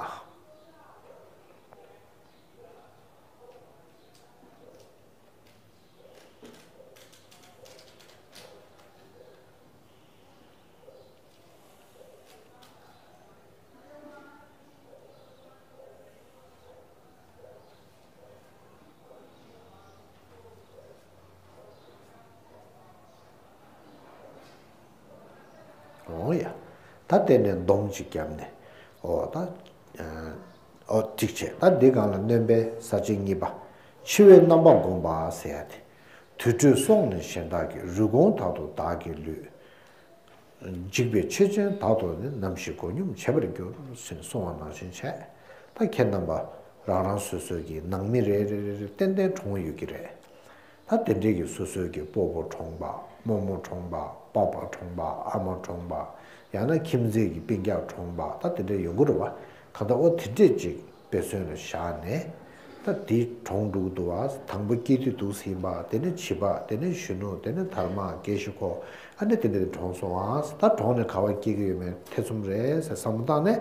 འོང་ཡ། ད་དེ་ནས་སྡོམ་ཅིག་བརྒྱབ་ནས། འོ་ད། འོ་གཅིག་བྱས། ད་འདི་སྒང་ལ་སྣོན་པའི་ས་བཅད་གཉིས་པ། འཆི་བའི་རྣམ་པ་བསྒོམ་པ་ཟེར་ཡ་དེ། དུར་ཁྲོད་སོང་ནས་གཞན་དག་གི། རུས་གོང་དག་ཏུ་བདག་གི་ལུས། འཇིགས་པའི་ཆོས་ཅན་དག་ཏུ་ནི། ནམ་ཞིག་མགོ་སྙོམས་བྱེད་པར་འགྱུར། ཟེར་གསུངས་པ་ནང་བཞིན་བྱས། ད་ཁྱེད་རྣམ་པ་རང་རང་སོ་སོའི་གི་ནང་མི་རེ་རེ་རེ་རེ་ཏན་ཏན་གྲོངས་ཡོད་ཀྱི་རེད། ད་དེ་འདྲའི་གི་སོ་སོའི་གི་སྤོ་བོ་གྲོངས་པ། རྨོ་མོ་གྲོངས་པ། པ་ཕ་གྲོངས་པ། ཨ་མ་གྲོངས་པ། ཡང་ན་ཁྱིམ་མཚེས་ཀྱི་སྤུན་ཀྱག་གྲོངས་པ། ད་དེ་འདྲ་ཡོང་གི་རེད་བ། གང་ལྟར་འོ་དེ་འདྲས་ཅིག་དཔེ་མཚོན་ལ་བཞག་ནས། ད་དེ་གྲོངས་འགྲོ་གི་འདུག་བ། དང་པོ་སྐྱེ་དུས་འདུག་ཟིན་པ། དེ་ནས་བྱིས་པ། དེ་ནས་གཞོན་ནུ། དེ་ནས་དར་མ། དགེ་བཤེས་ཁོ། ཨ་ནི་དེ་འདྲས་གྲོངས་སོང་བ། ད་གྲོངས་ནས་ག་བ་སྐྱེ་གི་ཡོད་མེད་ཐེ་ཚོམ་རེད་ཟེར་བསམ་བློ་བཏང་ནས།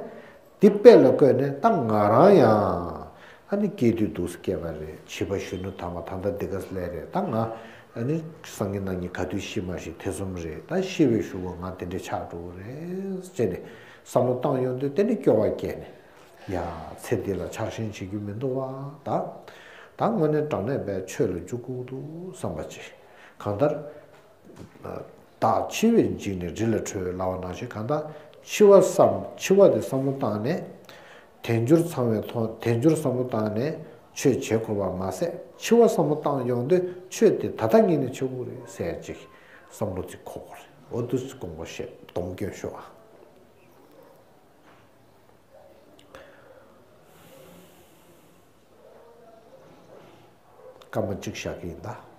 འདི་དཔེ་ལ་བཀོད་ནས་ད་ང་རང་ཡང་ཨ་ནི་སྐྱེ་དུས་འདུག་སེ་སྐྱེས་པ་རེད། བྱིས་པ་གཞོན་ནུ་དར་མ་ད་ལྟ་འདི་ག་སླེབས་རེད། ད་ང་ཨ་ནི་སང་ཉིན་གནངས་ཉིན་ག་དུས་ཤི་མ་ཤི་ཐེ་ཚོམ་རེད། ད་ཤི་བའི་གཞུག་གུ་ང་དེ་འདྲས་ཆགས་འགྲོ་གི་རེད་ཅེས་ནས་བསམ་བློ་བཏང་ཡོང་དུས་དེ་ནས་སྐྱོ་བ་སྐྱེས་ནས། ཡ། ཚེ་འདི་ལ་ཆགས་ཞེན་བྱེད་རྒྱུ་མི་འདུག་བ། ད་ད་དངོས་གནས་དྲང་གནས་པའི་ཆོས་ལ་འཇུག་དགོས་འདུག་བསམ་པ་ཅིག་གང་ལྟར། བདག་འཆི་བས་འཇིགས་ནས་རི་ལ་ཁྲོས་ལབ་པ་ནང་བཞིན། གང་ལྟར་འཆི་བ་བསམ། འཆི་བ་དེ་བསམ་བློ་བཏང་ནས། དལ་འབྱོར་ཚང་བའི་ཐོག་དལ་འབྱོར་བསམ་བློ་བཏང་ནས་ཆོས་བྱེད་དགོས་པ་མ་ཟད། འཆི་བ་བསམ་བློ་བཏང་ཡོང་དུས་ཆོས་དེ་ད་ལྟ་ཉིད་ནས་བྱེད་དགོས་རེད་ཟེར་ཅིག་བསམ་བློ་ཅིག་འཁོར་དགོས་རེད། འོ་འདུག་སེ་དགོངས་པ་བཞེས། སྡོམ་སྐྱོན་ཤོག་ཨ། སྐར་མ་གཅིག་བཞག་གི་ཡིན་ད།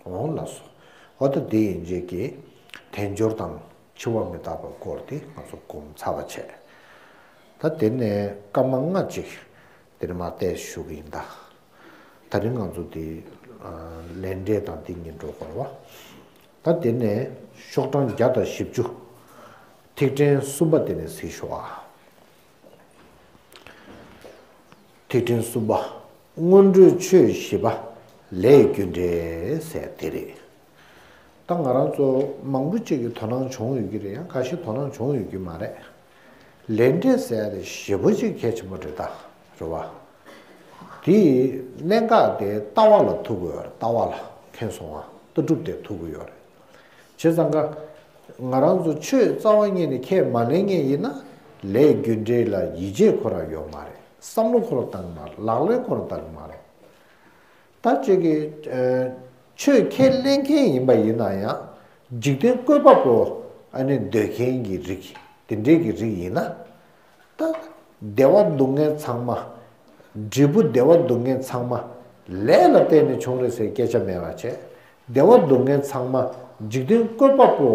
འོང་ལགས་སོ། འོ་ད་དེ་ཡིན་རྗེས་ཀྱི་དལ་འབྱོར་དང་འཆི་བ་མི་རྟག་པའི་སྐོར་དེ་ང་ཚོ་སྒོམ་ཚར་བ་བྱས། ད་དེ་ནས་སྐར་མ་ལྔ་ཅིག་དེ་ནས་མར་བལྟས་ཞུ་གི་ཡིན་ད། ད་རིང་ང་ཚོ་དེ་ལས་འབྲས་དང་དེ་གཉིས་འགྲོ་དགོས་རེད་བ། ད་དེ་ནས་ཤོག་གྲངས་བརྒྱ་དང་བཞི་བཅུ། ཐིག་ཕྲེང་གསུམ་པ་དེ་ནས་གཟིགས་ཤོག་ཨ། ཐིག་ཕྲེང་གསུམ་པ། སྔོན་འགྲོའི་ཆོས་བཞི་པ། ལས་རྒྱུ་འབྲས་ཟེར་དེ་རེད། ད་ང་རང་ཚོ་མང་པོ་ཅིག་གིས་དོ་སྣང་བྱུང་ཡོད་ཀྱི་རེད། ཡང་ཁ་ཤས་དོ་སྣང་བྱུང་ཡོད་ཀྱི་མ་རེད། ལས་འབྲས་ཟེར་ཡ་དེ་ཞེ་པོ་ཅིག་གལ་ཆེན་པོ་རེད་ད། རེད་བ། དེའི་གནད་འགག་དེ་ལྟ་བ་ལ་ཐུག་གི་ཡོད་རེད། ལྟ་བ་ལ། མཁྱེན་སོང་ང་། ལྟ་གྲུབ་དེ་ཐུག་གི་ཡོད་རེད། བྱས་ཙང་ཀ། ང་རང་ཚོ་ཆོས་རྩ་བ་ཉིད་ནས་ཁས་མ་ལེན་མཁན་ཡིན་ན། ལས་རྒྱུ་འབྲས་ལ་ཡིད་ཆེས་ཁོ་རང་ཡོད་མ་རེད། བསམ་བློ་ཁོ་རང་བཏང་གི་མ་རེད། ལག་ལེན་ཁོ་རང་བཏང་གི་མ་རེད། ད་ཅིག་གིས། ཨ། ཆོས་ཁས་ལེན་མཁན་ཡིན་པ་ཡིན་ན་ཡང་། འཇིག་རྟེན་བཀོད་པ་པོ། ཨ་ནི་འདོད་མཁན་གྱི་རིགས། དེ་འདྲའི་གི་རིགས་ཡིན་ན། ད། བདེ་བ་སྡུག་བསྔལ་ཚང་མ། འབྲས་བུ་བདེ་བ་སྡུག་བསྔལ་ཚང་མ། ལས་ལ་བརྟེན་ནས་བྱུང་རེད་ཟེར་སྐད་ཆ་མེད་པ་བྱས། བདེ་བ་སྡུག་བསྔལ་ཚང་མ། འཇིག་རྟེན་བཀོད་པ་པོ།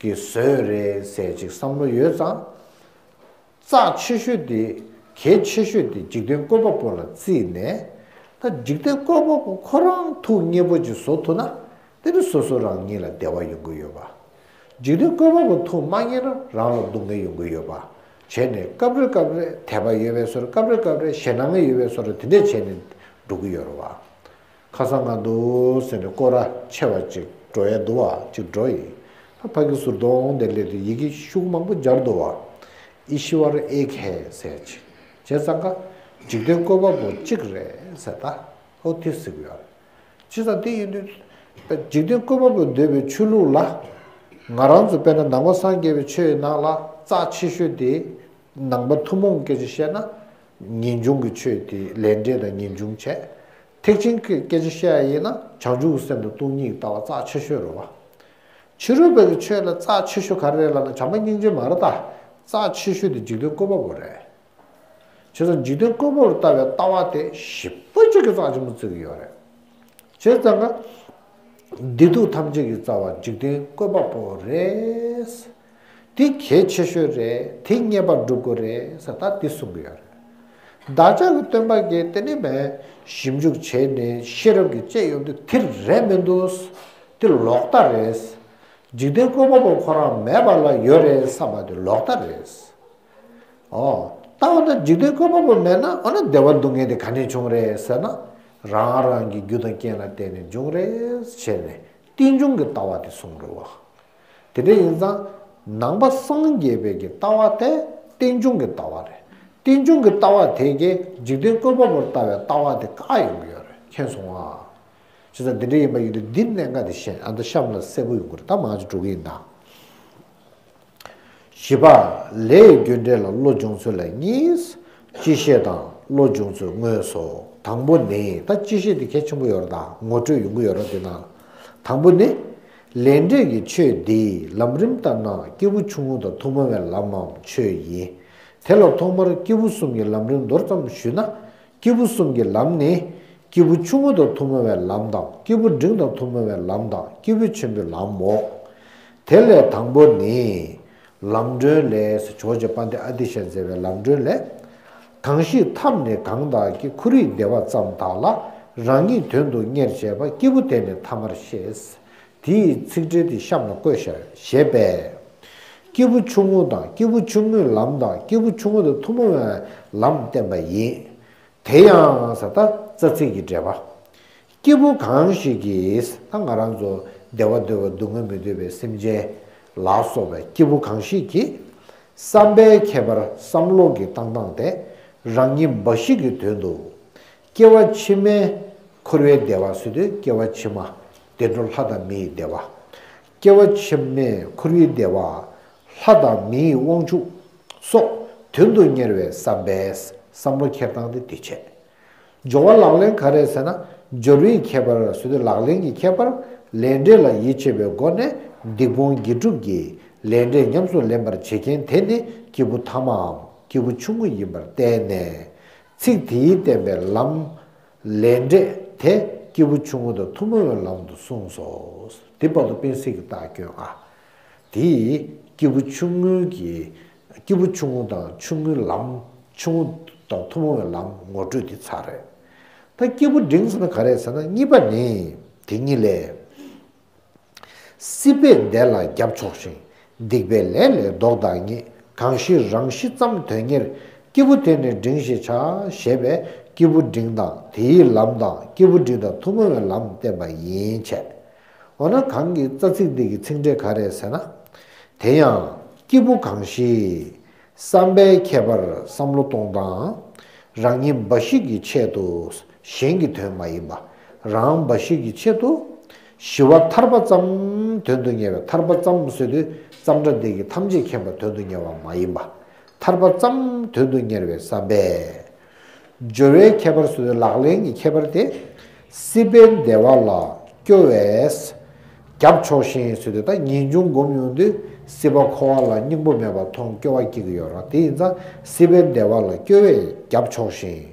གིས་བཟོས་རེད་ཟེར་ཅིག་བསམ་བློ་ཡོད་ཙང་། རྩ་ཆེ་ཤོས་དེ། གལ་ཆེ་ཤོས་དེ་འཇིག་རྟེན་བཀོད་པ་པོ་ལ་བརྩིས་ནས། ད་འཇིག་རྟེན་བཀོད་པ་པོ་ཁོ་རང་ཐུགས་མཉེས་པོ་ཅིག་བཟོ་ཐུབ་ན། དེ་ནི་སོ་སོ་རང་ཉིད་ལ་བདེ་བ་ཡོང་གི་ཡོད་པ། འཇིག་རྟེན་བཀོད་པ་པོ་ཐུགས་མ་མཉེས་ན་རང་ལ་སྡུག་བསྔལ་ཡོང་གི་ཡོད་པ། བྱས་ནས་སྐབས་རེ་སྐབས་རེ་དད་པ་ཡོད་པའི་བཟོ་འདྲ། སྐབས་རེ་སྐབས་རེ་ཞེད་སྣང་ཡོད་པའི་བཟོ་འདྲ། དེ་འདྲས་བྱས་ནས་འགྲོ་གི་ཡོད་རེད་བ། ཁ་སང་ང་འདུག་ཟེར་ནས་སྐོར་ར་ཆེ་བ་ཅིག་འགྲོ་ཡ་འདུག་བ། ཅིག་འགྲོ་ཡིན། ད་ཕ་གི་ཟུར་གདོང་དེ་སླེབས་དུས་ཡི་གེ་ཤུགས་མང་པོ་སྦྱར་འདུག་བ། ཨི་ཤི་ཝར་ཨེ་ཁེ་ཟེར་ཅིག་བྱས་ཙང་ཀ། འཇིག་རྟེན་བཀོད་པ་པོ་གཅིག་རེད་ཟེར། ད་ཨོ་དེ་ཟེར་གི་ཡོད་རེད། བྱས་ཙང་དེ་ཡིན་དུས། འཇིག་རྟེན་བཀོད་པ་པོ་འདོད་པའི་ཆོས་ལུགས་ལ། ང་རང་ཚོ་དཔེར་ན་ནང་པ་སངས་རྒྱས་པའི་ཆོས་ནང་ལ་རྩ་ཆེ་ཤོས་དེ། ནང་པ་ཐུན་མོང་སྐད་ཆ་བཤད་ན། ངེས་འབྱུང་གི་ཆོས་དེ་ལས་འབྲས་དང་ངེས་འབྱུང་བྱས། ཐེག་ཆེན་གྱི་སྐད་ཆ་བཤད་ཡ་ཡིན་ན་བྱང་ཆུབ་སེམས་དང་སྟོང་ཉིད་ཀྱི་ལྟ་བ་རྩ་ཆེ་ཤོས་རེད་བ། ཕྱི་རོལ་པའི་ཆོས་ལ་རྩ་ཆེ་ཤོས་ག་རེ་རེད་ལབ་ན་བྱམས་པ་སྙིང་རྗེ་མ་རེད་ད། རྩ་ཆེ་ཤོས་དེ་འཇིག་རྟེན་བཀོད་པ་པོ་རེད། བྱས་ཙང་འཇིག་རྟེན་བཀོད་པ་པོར་ལྟ་བའི་ལྟ་བ་དེ་ཞེ་པོ་ཅིག་གི་རྩ་ཆེན་པོ་བརྩི་གི་ཡོད་རེད། བྱས་ཙང་ཀ། བདེ་སྡུག་ཐམས་ཅད་ཀྱི་རྩ་བ་འཇིག་རྟེན་བཀོད་པ་པོ་རེད། དེ་གལ་ཆེ་ཤོས་རེད། དེ་ངེས་པར་སྒྲུབ་དགོས་རེད་ཟེར་ད་དེ་གསུང་གི་ཡོད་རེད། བདག་ཅག་གི་སྟོན་པ་གིས་དེ་ནི་མེད་ཞིབ་འཇུག་བྱས་ནས་ཤེས་རབ་ཀྱིས་དཔྱད་ཡོང་དུས་དེ་རེད་མི་འདུག་དེ་ལོག་ལྟ་རེད། འཇིག་རྟེན་བཀོད་པ་པོ་ཁོ་རང་མེད་པ་ལ་ཡོད་རེད་བསམ་པ་དེ་ལོག་ལྟ་རེད། ཨོ། ལྟ་བ་ན་འཇིག་རྟེན་བཀོད་པ་པོ་མེད་ན་འོ་ན་བདེ་བ་སྡུག་བསྔལ་དེ་ག་ནས་བྱུང་རེད་ཟེར་ན། རང་རང་གི་རྒྱུ་དང་རྐྱེན་ལ་བརྟེན་ནས་བྱུང་རེད་ཟེར་ནས་རྟེན་འབྱུང་གི་ལྟ་བ་དེ་གསུངས་རེད་བ། དེ་འདྲ་ཡིན་ཙང་། ནང་པ་སངས་རྒྱས་པའི་གི་ལྟ་བ་དེ་རྟེན་འབྱུང་གི་ལྟ་བ་རེད། རྟེན་འབྱུང་གི་ལྟ་བ་དེ་གས་འཇིག་རྟེན་བཀོད་པ་པོར་ལྟ་བའི་ལྟ་བ་དེ་བཀག་ཡོང་གི་ཡོད་རེད། མཁྱེན་སོང་ང་། བྱས་ཙང་འདི་འདྲ་ཡིན་པ་ཡིན་དུས་འདི་གནད་འགག་དེ་ཤེས། ཨ་ད་གཤམ་ལ་གསལ་པོ་ཡོང་གི་རེད། ད་མང་ཅིག་འགྲོ་གི་ཡིན་ད། བཞི་པ། ལས་རྒྱུ་འབྲས་ལ་བློ་སྦྱོང་ཚུལ་ལ་གཉིས། སྤྱི་བཤད་དང་བློ་སྦྱོང་ཚུལ་དངོས་སོ། དང་པོ་ནི། ད་སྤྱི་བཤད་དེ་གལ་ཆེན་པོ་ཡོད་རེད་ད། ངོ་སྤྲོད་ཡོང་གི་ཡོད་རེད་དེ་ནང་། དང་པོ་ནི། ལས་འབྲས་ཀྱི་ཆོས་འདི་ལམ་རིམ་ལྟར་ན་སྐྱེས་བུ་ཆུང་ངུ་དང་ཐུན་མོང་བའི་ལམ་མམ་ཆོས་ཡིན། དེ་ལ་ཐོག་མར་སྐྱེས་བུ་གསུམ་གྱི་ལམ་རིམ་མདོར་ཙམ་ཞུས་ན། སྐྱེས་བུ་གསུམ་གྱི་ལམ་ནི། སྐྱེས་བུ་ཆུང་ངུ་དང་ཐུན་མོང་བའི་ལམ་དང་། སྐྱེས་བུ་འབྲིང་དང་ཐུན་མོང་བའི་ལམ་དང་། སྐྱེས་བུ་ཆེན་པོའི་ལམ་མོ། དེ་ལས་དང་པོ་ནི། ལམ་སྒྲོན་ལས། ཇོ་བོ་རྗེ་དཔལ་ལྡན་ཨ་ཏི་ཤས་མཛད་པའི་ལམ་སྒྲོན་ལས། གང་ཞིག་ཐབས་ནི་གང་དག་གི། ཁོར་ཡུག་བདེ་བ་ཙམ་དག་ལ། རང་ཉིད་དོན་དུ་གཉེར་བྱེད་པ། སྐྱེས་བུ་དེ་ནི་ཐ་མར་ཤེས། དེ་ཡི་ཚིག་འགྲེལ་དེ་གཤམ་ལ་བཀོད་བཞག་ཞེས་པས། སྐྱེས་བུ་ཆུང་ངུ་དང་། སྐྱེས་བུ་ཆུང་ངུའི་ལམ་དང་། སྐྱེས་བུ་ཆུང་ངུ་དང་ཐུན་མོང་བའི་ལམ་བསྟན་པ་ཡིན། དེ་ཡང་ཟེར་ད་རྩ་ཚིག་གི་འགྲེལ་པ། སྐྱེས་བུ་གང་ཞིག་གིས། ད་ང་རང་ཚོ་བདེ་བ་འདོད་པ་སྡུག་བསྔལ་མི་འདོད་པའི་སེམས་ཅན་ལ་སོགས་པའི་སྐྱེས་བུ་གང་ཞིག་གིས། བསམ་པའི་ཁྱད་པར་བསམ་བློ་གི་བཏང་སྟངས་དེ་རང་ཉིད་འབའ་ཞིག་གི་དོན་དུ། སྐྱེ་བ་ཕྱི་མའི་འཁོར་བའི་བདེ་བ་ཟེར་དུས་སྐྱེ་བ་ཕྱི་མ་བདེ་འགྲོ་ལྷ་དང་མིའི་བདེ་བ། སྐྱེ་བ་ཕྱི་མའི་འཁོར་བའི་བདེ་བ། ལྷ་དང་མིའི་དབང་ཕྱུག་སོགས་དོན་དུ་གཉེར་བའི་བསམ་པས་བསམ་བློ་འཁྱེར་སྟངས་དེ་དེ་བྱས། སྦྱོར་བ་ལག་ལེན་ག་རེ་ཟེར་ན། སྦྱོར་བའི་ཁྱད་པར་ཟེར་དུས་ལག་ལེན་གྱི་ཁྱད་པར། ལས་འབྲས་ལ་ཡིད་ཆེས་པའི་སྒོ་ནས་སྡིག་སྤོང་དགེ་སྒྲུབ་ཀྱི་ལས་འབྲས་ཉམས་སུ་ལེན་པར་བྱེད་མཁན་དེ་ནི་སྐྱེས་བུ་ཐ་མའམ་སྐྱེས་བུ་ཆུང་ངུ་ཡིན་པར་བསྟན་ནས། ཚིག་དེས་བསྟན་པའི་ལམ། ལས་འབྲས་དེ་སྐྱེས་བུ་ཆུང་ངུ་དང་ཐུན་མོང་བའི་ལམ་དུ་གསུངས་སོ། དེ་བར་དུ་སྤེལ་ཚིག་གི་རྟགས་སྐྱོན་ཨ། དེ་སྐྱེས་བུ་ཆུང་ངུ་གི། སྐྱེས་བུ་ཆུང་ངུ་དང་ཆུང་ངུའི་ལམ། ཆུང་ངུ་དང་ཐུན་མོང་བའི་ལམ་ངོ་སྤྲོད་དེ་ཚར་རེད། ད་སྐྱེས་བུ་འབྲིང་ཟེར་ན་ག་རེ་ཟེར་ན། གཉིས་པ་ནི། དེ་གཉིས་ལས། སྲིད་པའི་བདེ་ལ་རྒྱབ་ཕྱོགས་ཤིང་། སྡིག་པའི་ལས་ལས་བཟློག་བདག་ཉིད། གང་ཞིག་རང་ཞི་ཙམ་དོན་གཉེར། སྐྱེས་བུ་དེ་ནི་འབྲིང་ཞེས་བྱ། ཞེས་པས་སྐྱེས་བུ་འབྲིང་དང་དེའི་ལམ་དང་སྐྱེས་བུ་འབྲིང་དང་ཐུན་མོང་བའི་ལམ་བསྟན་པ་ཡིན་བྱས། འོ་ན་གོང་གི་རྩ་ཚིག་འདི་གི་ཚིག་འགྲེལ་ག་རེ་ཟེར་ན། དེ་ཡང་སྐྱེས་བུ་གང་ཞིག་བསམ་པའི་ཁྱད་པར་བསམ་བློ་གཏོང་སྟངས་རང་ཉིད་འབའ་ཞིག་གི་ཆེད་དུ། གཞན་གྱི་དོན་མ་ཡིན་པ། རང་འབའ་ཞིག་གི་ཆེད་དུ། ཞི་བ་ཐར་པ་ཙམ་དོན་དུ་གཉེར་བའི། ཐར་པ་ཙམ་ཟེར་དུས་ཙམ་སྒྲ་འདི་གིས་ཐམས་ཅད་མཁྱེན་པ་དོན་དུ་གཉེར་བ་མ་ཡིན་པ། ཐར་པ་ཙམ་དོན་དུ་གཉེར་བའི་བསམ་པས། སྦྱོར་བའི་ཁྱད་པར་ཟེར་དུས་ལག་ལེན་གྱི་ཁྱད་པར་ཏེ། སྲིད་པའི་བདེ་བ་ལ་སྐྱོ་བས་རྒྱབ་ཕྱོགས་ཤིང་ཟེར་དུས། ད་ངེས་འབྱུང་སྒོམ་ཡོང་དུས་སྲིད་པ་འཁོར་བ་ལ་སྙིང་པོ་མེད་པ་མཐོང་སྐྱོ་བ་སྐྱེ་གི་ཡོད་རེད། དེ་ཡིན་ཙང་སྲིད་པའི་བདེ་བ་ལ་སྐྱོ་བས་རྒྱབ་ཕྱོགས་ཤིང་།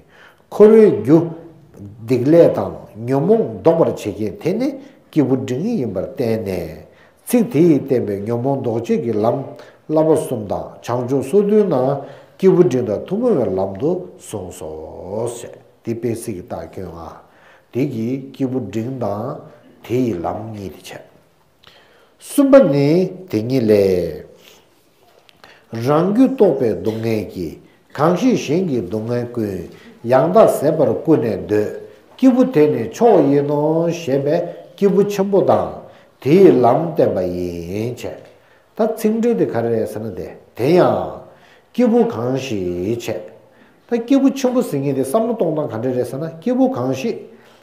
འཁོར་བའི་རྒྱུ། སྡིག་ལས་དང་ཉོན་མོངས་ཟློག་པར་བྱེད་མཁན་དེ་ནི་སྐྱེས་བུ་འབྲིང་ཡིན་པར་བསྟན་ནས། ཚིག་དེ་ཡིས་བསྟན་པའི་ཉོན་མོངས་ཟློག་བྱེད་ཀྱི་ལམ་བསླབ་པ་གསུམ་དང་བྱང་ཆུབ་སོ་བདུན་ནང་སྐྱེས་བུ་འབྲིང་དང་ཐུན་མོང་བའི་ལམ་དུ་གསུངས་སོ། ཞེས་དེ་དཔེ་སྲིད་ཀྱི་རྟགས་སྐྱོན་ང་། དེ་གིས་སྐྱེས་བུ་འབྲིང་དང་དེ་ཡི་ལམ་གཉིས་ཏེ་བྱས། གསུམ་པ་ནི་དེ་ཉིད་ལས། རང་རྒྱུད་རྟོགས་པའི་སྡུག་བསྔལ་གྱིས། གང་ཞིག་གཞན་གྱི་སྡུག་བསྔལ་ཀུན། ཡང་དག་ཟད་པར་ཀུན་ནས་འདོད། སྐྱེས་བུ་དེ་ནི་མཆོག་ཡིན་ནོ། ཞེས་པས་སྐྱེས་བུ་ཆེན་པོ་དང་དེའི་ལམ་བསྟན་པ་ཡིན་བྱས། ད་ཚིག་འགྲེལ་དེ་ག་རེ་རེད་ཟེར་ན། དེ་དེ་ཡང་སྐྱེས་བུ་གང་ཞིག་བྱས། ད་སྐྱེས་བུ་ཆེན་པོ་ཟེར་མཁན་དེ་བསམ་བློ་གཏོང་སྟངས་ག་འདྲ་རེད་ཟེར་ན། སྐྱེས་བུ་གང་ཞིག་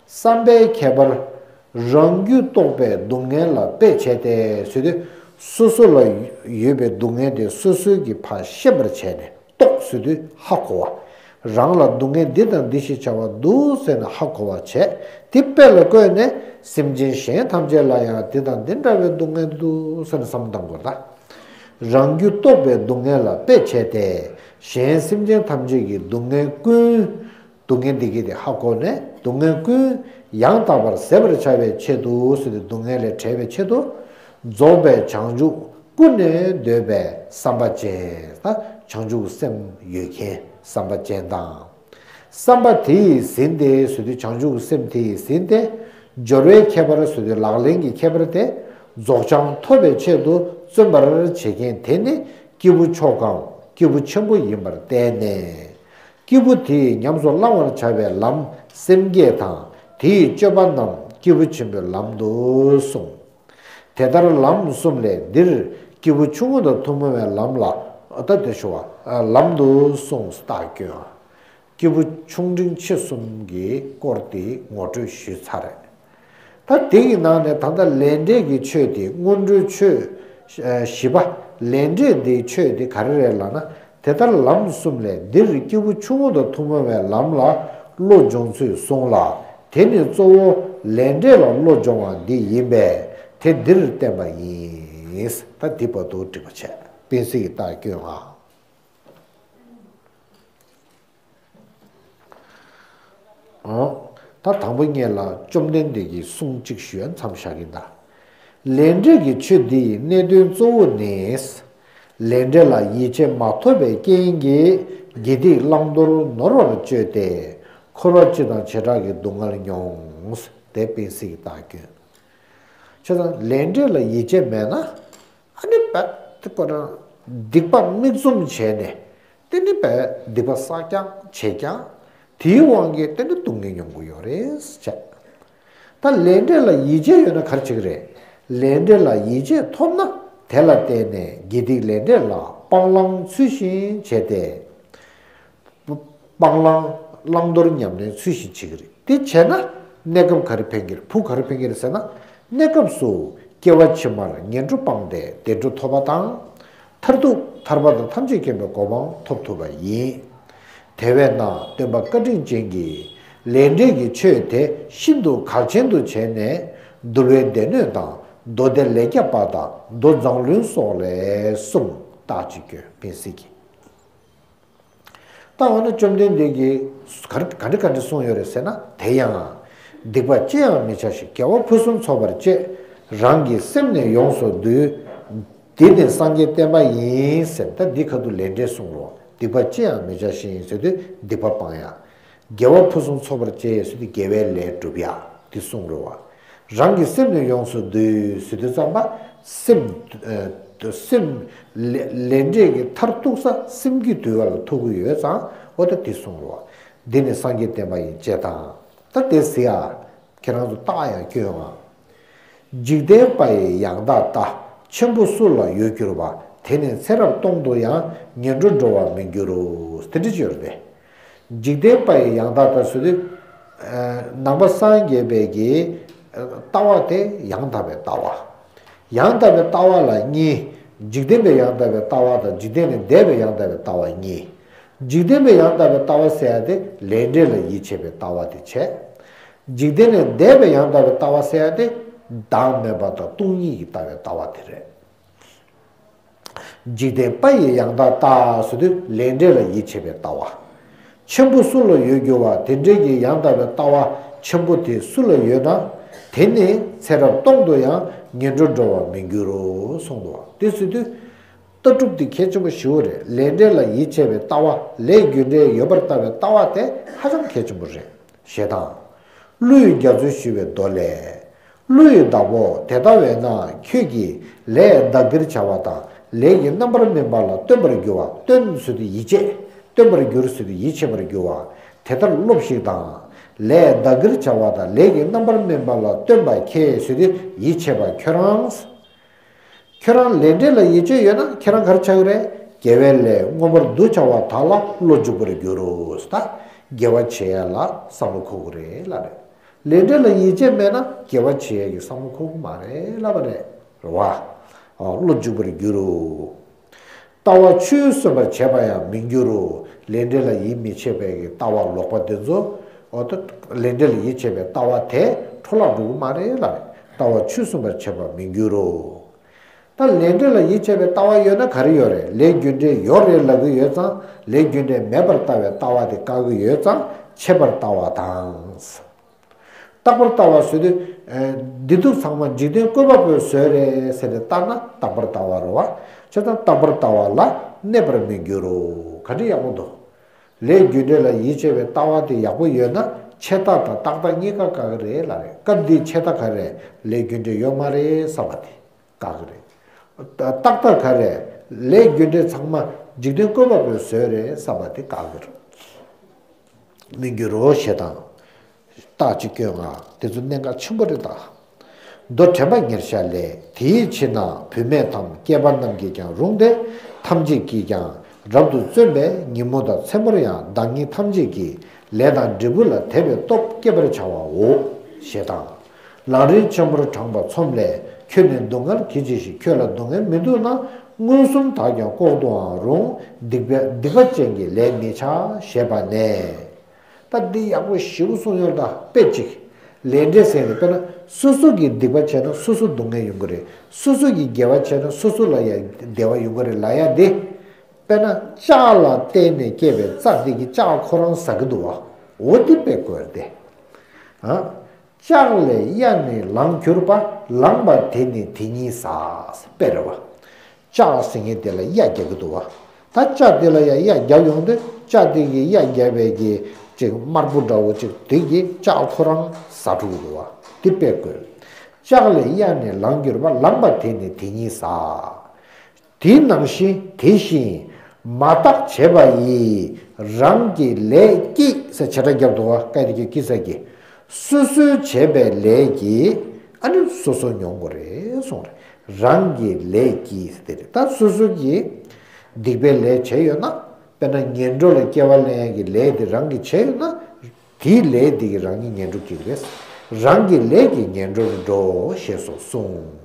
བསམ་པའི་ཁྱད་པར་རང་རྒྱུད་རྟོགས་པའི་སྡུག་བསྔལ་ལ་དཔེ་བྱས་ཏེ་ཟེར་དུས། སོ་སོ་ལ་ཡོད་པའི་སྡུག་བསྔལ་དེ་སོ་སོའི་གི་ཕར་ཤེས་པར་བྱས་ནས། རྟོགས་ཟེར་དུས་ཧ་གོ་བ། རང་ལ་སྡུག་བསྔལ་འདི་དང་འདི་ཞེས་བྱ་བ་འདུག་ཟེར་ནས་ཧ་གོ་བ་བྱས། དེ་དཔེ་ལ་བཀོད་ནས་སེམས་ཅན་གཞན་ཐམས་ཅད་ལ་ཡང་འདི་དང་འདི་འདྲ་བའི་སྡུག་བསྔལ་འདུག་ཟེར་ནས་བསམ་བློ་གཏང་དགོས་ད། རང་རྒྱུད་རྟོགས་པའི་སྡུག་བསྔལ་ལ་དཔེ་བྱས་ཏེ། གཞན་སེམས་ཅན་ཐམས་ཅད་ཀྱི་སྡུག་བསྔལ་ཀུན། སྡུག་བསྔལ་འདི་གི་དེ་ཧ་གོ་ནས། སྡུག་བསྔལ་ཀུན་ཡང་དག་པར་ཟད་པར་བྱ་བའི་ཆེད་དུ་ཟེར་ཏེ། སྡུག་བསྔལ་ལས་བྲལ་བའི་ཆེད་དུ། རྫོགས་པའི་བྱང་ཆུབ་ཀུན་ནས་འདོད་པའི་བསམ་པ་ཅན། ད་བྱང་ཆུབ་སེམས་ཡོད་མཁན་བསམ་པ་ཅན་དང་། བསམ་པ་དེ་ཡིས་ཟིན་ཏེ་ཟེར་དུས། བྱང་ཆུབ་སེམས་དེ་ཡིས་ཟིན་ཏེ། སྦྱོར་བའི་ཁྱད་པར་ཟེར་དུས་ལག་ལེན་གྱི་ཁྱད་པར་ཏེ། རྫོགས་བྱང་ཐོབ་པའི་ཆེད་དུ་བརྩོན་པར་བྱེད་མཁན་དེ་ནི་སྐྱེས་བུ་མཆོག་གམ་སྐྱེས་བུ་ཆེན་པོ་ཡིན་པར་བསྟན་ནས། སྐྱེས་བུ་དེས་ཉམས་སུ་བླང་བར་བྱ་བའི་ལམ་སེམས་བསྐྱེད་དང་དེའི་སྤྱོད་པ་རྣམས་སྐྱེས་བུ་ཆེན་པོའི་ལམ་དུ་གསུངས། དེ་ལྟར་ལམ་གསུམ་ལས་འདིར་སྐྱེས་བུ་ཆུང་ངུ་དང་ཐུན་མོང་བའི་ལམ་ལ། ད་དེ་ཞུ་བ་ལམ་དུ་གསུངས། རྟགས་སྐྱོན། སྐྱེས་བུ་ཆུང་འབྲིང་ཆེ་གསུམ་གྱི་སྐོར་དེ་ངོ་སྤྲོད་ཞུས་ཚར་རེད། ད་དེ་ཡི་ནང་ནས་ད་ལྟ་ལས་འབྲས་ཀྱི་ཆོས་དེ། སྔོན་འགྲོའི་ཆོས་བཞི་པ། ལས་འབྲས་དེའི་ཆོས་དེ་ག་རེ་རེད་ལབ་ན། དེ་ལྟར་ལམ་གསུམ་ལས་འདིར་སྐྱེས་བུ་ཆུང་ངུ་དང་ཐུན་མོང་བའི་ལམ་ལ་བློ་སྦྱོང་ཚུལ་གསུངས་ལ། དེ་ནི་གཙོ་བོ་ལས་འབྲས་ལ་བློ་སྦྱོང་བ་འདི་ཡིན་པས་དེ་འདིར་བསྟན་པ་ཡིན། ད་འདི་བར་དུ་འགྲིག་པ་བྱས། དཔེ་སྲིད་ཀྱི་རྟགས་སྐྱོན་ང་། ཨོ། ད་དང་པོ་ཉིད་ལ་བཅོམ་ལྡན་འདས་ཀྱི་གསུང་གཅིག་ཞུས། མཚམས་བཞག་གི་ད། ལས་འབྲས་ཀྱི་ཆོས་འདི་ཡི་གནད་དོན་གཙོ་བོ་ནི། ལས་འབྲས་ལ་ཡིད་ཆེས་མ་ཐོབ་པའི་རྐྱེན་གྱིས་དགེ་སྡིག་བླང་དོར་ནོར་བར་སྤྱོད་དེ། འཁོར་བ་སྤྱི་དང་བྱེ་བྲག་གི་སྡུག་བསྔལ་མྱོང་། དེ་དཔེ་སྲིད་ཀྱི་རྟགས་སྐྱོན། བྱས་ཙང་ལས་འབྲས་ལ་ཡིད་ཆེས་མེད་ན། ཨ་ནི་བད་དེ་ཁོ་རང་སྡིག་པ་མིག་བཙུམ་བྱས་ནས། དེ་ནི་བད་སྡིག་པ་བསགས་ཀྱང་བྱས་ཀྱང་། དེའི་དབང་གིས་དེ་ནི་སྡུག་བསྔལ་མྱོང་གི་ཡོད་རེད་བྱས། ད་ལས་འབྲས་ལ་ཡིད་ཆེས་ཡོད་ན་ག་རེ་བྱེད་ཀྱི་རེད། ལས་འབྲས་ལ་ཡིད་ཆེས་ཐོབ་ན་དེ་ལ་བརྟེན་ནས་དགེ་སྡིག་ལས་འབྲས་ལ་སྤང་བླང་ཚུལ་བཞིན་བྱས་ཏེ། སྤང་བླང་བླང་དོར་ཉམས་ལེན་ཚུལ་བཞིན་བྱེད་ཀྱི་རེད། དེ་བྱས་ན་གནས་སྐབས་ག་རེ་ཕན་གྱི་རེད། ཕུགས་ག་རེ་ཕན་གྱི་རེད་ཟེར་ན། གནས་སྐབས་སུ་སྐྱེ་བ་ཕྱི་མར་ངན་འགྲོ་སྤངས་ཏེ་བདེ་འགྲོ་ཐོབ་པ་དང་། མཐར་ཐུག་ཐར་པ་དང་ཐམས་ཅད་མཁྱེན་པའི་གོ་འཕང་ཐོབ་ཐུབ་པ་ཡིན། དེ་བས་ན་སྟོན་པ་བཀའ་དྲིན་ཅན་གྱིས་ལས་འབྲས་ཀྱི་ཆོས་དེ་ཤིན་ཏུ་གལ་ཆེན་དུ་བྱས་ནས། འདུལ་བའི་སྡེ་སྣོད་དང་མདོ་སྡེ་ལེགས་བརྒྱ་པ་དང་མདོ་མཛངས་བླུན་སོགས་ལས་གསུངས། རྟགས་ཅིག་སྐྱོན། དཔེ་སྲིད་ཀྱི། ད་འོ་ན་བཅོམ་ལྡན་འདས་ཀྱིས་ག་རེ་ག་འདྲ་ག་འདྲ་གསུངས་ཡོད་རེད་ཟེར་ན། དེ་ཡང་སྡིག་པ་ཅི་ཡང་མི་བྱ་ཞིང་། དགེ་བ་ཕུན་སུམ་ཚོགས་པར་སྤྱད། རང་གི་སེམས་ནི་ཡོངས་སུ་འདུལ། འདི་ནི་སངས་རྒྱས་བསྟན་པ་ཡིན་ཟེར། ད་འདི་ཁ་ཐུག་ལས་འབྲས་གསུངས་རོ། སྡིག་པ་ཅི་ཡང་མི་བྱ་ཞིང་ཟེར་དུས་སྡིག་པ་སྤང་ཡ། དགེ་བ་ཕུན་སུམ་ཚོགས་པར་སྤྱད་ཟེར་དུས་དགེ་བའི་ལས་སྒྲུབ་ཡ། འདི་གསུངས་རོ་བ། རང་གི་སེམས་ནི་ཡོངས་སུ་འདུལ་ཟེར་དུས་ཙམ་པ། སེམས་ཨ་སེམས་ལས་ལས་འབྲས་ཀྱི་མཐར་ཐུག་ས་སེམས་ཀྱིས་འདུལ་བ་ལ་ཐུག་གི་ཡོད་ཙང་། འོ་ད་དེ་གསུངས་རོ། འདི་ནི་སངས་རྒྱས་བསྟན་པ་ཡིན་ཅེས་དང་། ད་དེ་ཟེར་ཡ། ཁྱེད་རང་ཚོ་བརྟག་ཡང་སྐྱོན་ཡང་། འཇིག་རྟེན་པ་ཡི་ཡང་དག་ལྟ། ཆེན་པོ་སུ་ལ་ཡོད་གྱུར་པ། དེ་ནི་ཚེ་རབས་སྟོང་དུ་ཡང་། ངན་འགྲོར་འགྲོ་བར་མི་འགྱུར་རོ། དེ་འདྲ་ཅིག་ཡོད་རེད་པས། འཇིག་རྟེན་པ་ཡི་ཡང་དག་ལྟ་ཟེར་དུས། ཨ་ནང་པ་སངས་རྒྱས་པའི་གི་ཨ་ལྟ་བ་དེ་ཡང་དག་པའི་ལྟ་བ། ཡང་དག་པའི་ལྟ་བ་ལ་གཉིས། འཇིག་རྟེན་པའི་ཡང་དག་པའི་ལྟ་བ་དང་འཇིག་རྟེན་ལས་འདས་པའི་ཡང་དག་པའི་ལྟ་བ་གཉིས། འཇིག་རྟེན་པའི་ཡང་དག་པའི་ལྟ་བ་ཟེར་ཡ་དེ་ལས་འབྲས་ལ་ཡིད་ཆེས་པའི་ལྟ་བ་དེ་བྱས། འཇིག་རྟེན་ལས་འདས་པའི་ཡང་དག་པའི་ལྟ་བ་ཟེར་ཡ་དེ་བདག་མེད་པ་དང་སྟོང་ཉིད་ཀྱི་ལྟ་བའི་ལྟ་བ་དེ་རེད། འཇིག་རྟེན་པ་ཡི་ཡང་དག་ལྟ་ཟེར་དུས་ལས་འབྲས་ལ་ཡིད་ཆེས་པའི་ལྟ་བ། ཆེན་པོ་སུ་ལ་ཡོད་གྱུར་པ། དེ་འདྲའི་གི་ཡང་དག་པའི་ལྟ་བ་ཆེན་པོ་དེ་སུ་ལ་ཡོད་ན། དེ་ནི་ཚེ་རབས་སྟོང་དུ་ཡང་ངན་འགྲོར་འགྲོ་བར་མི་འགྱུར་རོ་གསུངས་འདུག་བ། དེ་ཟེར་དུས། ལྟ་གྲུབ་དེ་གལ་ཆེན་པོ་ཞེ་པོ་རེད། ལས་འབྲས་ལ་ཡིད་ཆེས་པའི་ལྟ་བ། ལས་རྒྱུ་འབྲས་ཡོད་པར་ལྟ་བའི་ལྟ་བ་དེ་ཧ་ཅང་གལ་ཆེན་པོ་རེད། ཞེས་དང་། ཀླུ་ཡི་རྒྱ་མཚོས་ཞུས་པའི་མདོ་ལས། ཀླུ་ཡི་བདག་པོ་དེ་ལྟ་བས་ན་ཁྱོད་ཀྱིས་ལས་བདག་གིར་བྱ་བ་དང་ལས་ཀྱི་རྣམ་པར་སྨིན་པ་ལ་བརྟེན་པར་འགྱུར་བ། བརྟེན་ཟེར་དུས་ཡིད་ཆེས། བརྟེན་པར་འགྱུར་ཟེར་དུས་ཡིད་ཆེས་པར་འགྱུར་བ། དེ་ལྟར་སློབས་ཤིག་དང་། ལས་བདག་གིར་བྱ་བ་དང་ལས་ཀྱི་རྣམ་པར་སྨིན་པ་ལ་བརྟེན་པ་ཁྱེད་ཟེར་དུས་ཡིད་ཆེས་པ་ཁྱོད་རང་། ཁྱོད་རང་ལས་འབྲས་ལ་ཡིད་ཆེས་ཡོད་ན་ཁྱེད་རང་ག་རེ་ཆགས་ཀྱི་རེད། དགེ་བའི་ལས་མངོན་པར་འདུ་བྱ་བ་དག་ལ་བློ་འཇུག་པར་འགྱུར་རོ། ད་དགེ་བ་བྱེད་ཡ་ལ་བསམ་བློ་འཁོར་གྱི་རེད་ལབ་རེད། ལས་འབྲས་ལ་ཡིད་ཆེས་མེད་ན་དགེ་བ་བྱེད་ཡ་གི་བསམ་བློ་འཁོར་གྱི་མ་རེད་ལབ་པ་རེད། རེད་བ། ཨ་བློ་འཇུག་པར་འགྱུར་རོ། ལྟ་བ་ཆུད་གསོན་པར་བྱེད་པ་ཡང་མི་འགྱུར་རོ། ལས་འབྲས་ལ་ཡིད་མི་ཆེས་པའི་གི་ལྟ་བ་ལོག་པ་དེ་ཚོ། འོ་ད་ལས་འབྲས་ལ་ཡིད་ཆེས་པའི་ལྟ་བ་དེ་འཕྲོ་བརླག་འགྲོ་གི་མ་རེད་ལབ་རེད། ལྟ་བ་ཆུད་གསོན་པར་བྱེད་པ་མི་འགྱུར་རོ། ད་ལས་འབྲས་ལ་ཡིད་ཆེས་པའི་ལྟ་བ་ཡོད་ན་ག་རེ་ཡོད་རེད། ལས་རྒྱུ་འབྲས་ཡོད་རེད་ལབ་ཀྱི་ཡོད་ཙང་། ལས་རྒྱུ་འབྲས་མེད་པར་ལྟ་བའི་ལྟ་བ་དེ་བཀག་གི་ཡོད་ཙང་ཆད་པར་ལྟ་བ་དང་། རྟག་པར་ལྟ་བ་ཟེར་དུས། ཨ་བདེ་སྡུག་ཚང་མ་འཇིག་རྟེན་བཀོད་པ་པོས་བཟོས་རེད་ཟེར་ཏེ་ལྟ་ན་རྟག་པར་ལྟ་བ་རེད་བ། བྱས་ཙང་རྟག་པར་ལྟ་བ་ལ་གནས་པར་མི་འགྱུར་རོ། ག་འདྲ་ཡག་པོ་འདུག་ལས་རྒྱུ་འབྲས་ལ་ཡིད་ཆེས་པའི་ལྟ་བ་དེ་ཡག་པོ་ཡོད་ན་ཆད་ལྟ་དང་རྟག་ལྟ་གཉིས་ཀ་བཀག་གི་རེད་ལབ་རེད། སྐབས་འདིའི་ཆད་ལྟ་ག་རེ། ལས་རྒྱུ་འབྲས་ཡོད་མ་རེད་བསམ་པ་དེ་བཀག་གི་རེད། རྟག་ལྟ་ག་རེ། ལས་རྒྱུ་འབྲས་ཚང་མ་འཇིག་རྟེན་བཀོད་པ་པོས་བཟོས་རེད་བསམ་པ་དེ་བཀག་གི་རེད། མི་འགྱུར་རོ་ཞེས་དང་། རྟགས་ཀྱི་སྐྱོན་ལྔ་དེ་ཚོ་གནད་འགག་ཆེན་པོ་རེད་ད། མདོ་དྲན་པ་ཉེར་བཞག་ལས། དེའི་ཕྱིར་ན་བུད་མེད་དམ་སྐྱེས་པ་རྣམས་ཀྱིས་ཀྱང་རུང་སྟེ། ཐམས་ཅད་ཀྱིས་ཀྱང་རབ་ཏུ་བརྩོན་པས་ཉིན་མོ་དང་མཚན་མོར་ཡང་བདག་ཉིད་ཐམས་ཅད་ཀྱི་ལས་དང་འབྲས་བུ་ལ་དད་པའི་སྟོབས་བསྐྱེད་པར་བྱ་བའོ། ཞེས་དང་། ལམ་རིམ་ཆེན་མོར་དྲངས་པ་ཚོམས་ལས། ཁྱོད་ནི་སྡུག་བསྔལ་གྱིས་ཆེ་ཞིང་ཁྱོད་ལ་སྡུག་བསྔལ་མི་འདུག་ན། མངོན་སུམ་དག་ཀྱང་ལྐོག་ཏུའང་རུང་། སྡིག་པ་སྡིག་པ་ཅན་གྱི་ལས་མི་བྱ། ཞེས་པ་ནས། ད་འདི་ཡག་པོ་ཞེ་པོ་གསུངས་ཡོད་ད། དཔེ་གཅིག་ལས་འབྲས་ཟེར་ནས་དཔེར་ན་སོ་སོ་གིས་སྡིག་པ་བྱས་ན་སོ་སོ་སྡུག་བསྔལ་ཡོང་གི་རེད། སོ་སོ་གིས་དགེ་བ་བྱས་ན་སོ་སོ་ལ་ཡང་བདེ་བ་ཡོང་གི་རེད་ལབ་ཡ་འདི། དཔེར་ན་ལྕགས་ལ་བརྟེན་ནས་སྐྱེས་པའི་རྩྭ་འདི་གིས་ལྕགས་ཁོ་རང་ཟ་གི་འདུག་བ། འོ་འདི་དཔེ་བཀོད་དེ། ཨ། ལྕགས་ལས་གཡའ་ནི་ལང་གྱུར་པ། ལངས་པ་དེ་ནི་དེ་ཉིད་ཟ། དཔེ་རེད་བ། ལྕགས་ཟེར་མཁན་དེ་ལ་གཡའ་རྒྱག་གི་འདུག་བ། ད་ལྕགས་དེ་ལ་ཡང་གཡའ་རྒྱབ་ཡོང་དུས་ལྕགས་དེ་གིས་གཡའ་རྒྱབ་པའི་གི་ཅིག་དམར་པོ་འདྲ་བོ་ཅིག་དེ་གིས་ལྕགས་ཁོ་རང་ཟ་འགྲོ་གི་འདུག་བ། དེ་དཔེ་བཀོད། ལྕགས་ལས་གཡའ་ནི་ལང་གྱུར་པ། ལངས་པ་དེ་ནི་དེ་ཉིད་ཟ། དེ་ནང་བཞིན་དེ་བཞིན་མ་བརྟགས་བྱས་པ་ཡིས། རང་གི་ལས་ཀྱིས་ཟེར་བྱེ་བྲག་རྒྱབ་འདུག་བ། ཀ་དེ་གི་ཀི་ས་གི། སོ་སོས་བྱས་པའི་ལས་ཀྱིས་ཨ་ནི་སོ་སོ་མྱོང་དགོས་རེད་གསུངས་རེད། རང་གི་ལས་ཀྱིས་ཟེར་དེ་རེད། ད་སོ་སོ་གིས་སྡིག་པའི་ལས་བྱས་ཡོད་ན། དཔེར་ན་ངན་འགྲོ་ལ་སྐྱེ་བ་ལེན་ཡག་གི་ལས་དེ་རང་གིས་བྱས་ཡོད་ན། དེའི་ལས་དེ་གིས་རང་ཉིད་ངན་འགྲོར་སྐྱེ་གི་རེད། རང་གི་ལས་ཀྱིས་ངན་འགྲོར་འགྲོ། ཞེས་སོགས་གསུངས།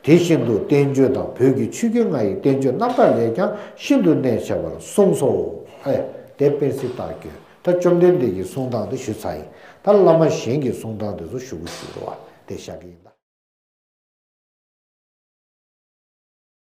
དེ་བཞིན་དུ་བསྟན་བཅོས་དང་བོད་ཀྱི་ཆོས་བརྒྱུད་ལྔ་ཡི་བསྟན་བཅོས་རྣམ་དག་ལས་ཀྱང་ཤིན་ཏུ་གནད་ཆེ་བར་གསུངས་སོ། ཨེ། དེ་དཔེ་སྲིད་རྟགས་སྐྱོན། ད་བཅོམ་ལྡན་འདས་ཀྱི་གསུང་སྟངས་དེ་ཞུས་ཚར་ཡིན། ད་བླ་མ་གཞན་གྱི་གསུང་སྟངས་དེ་ཚོ་ཞུ་གི་ཞུ་རོགས། དེ་བཞག་གི་ཡིན་ད།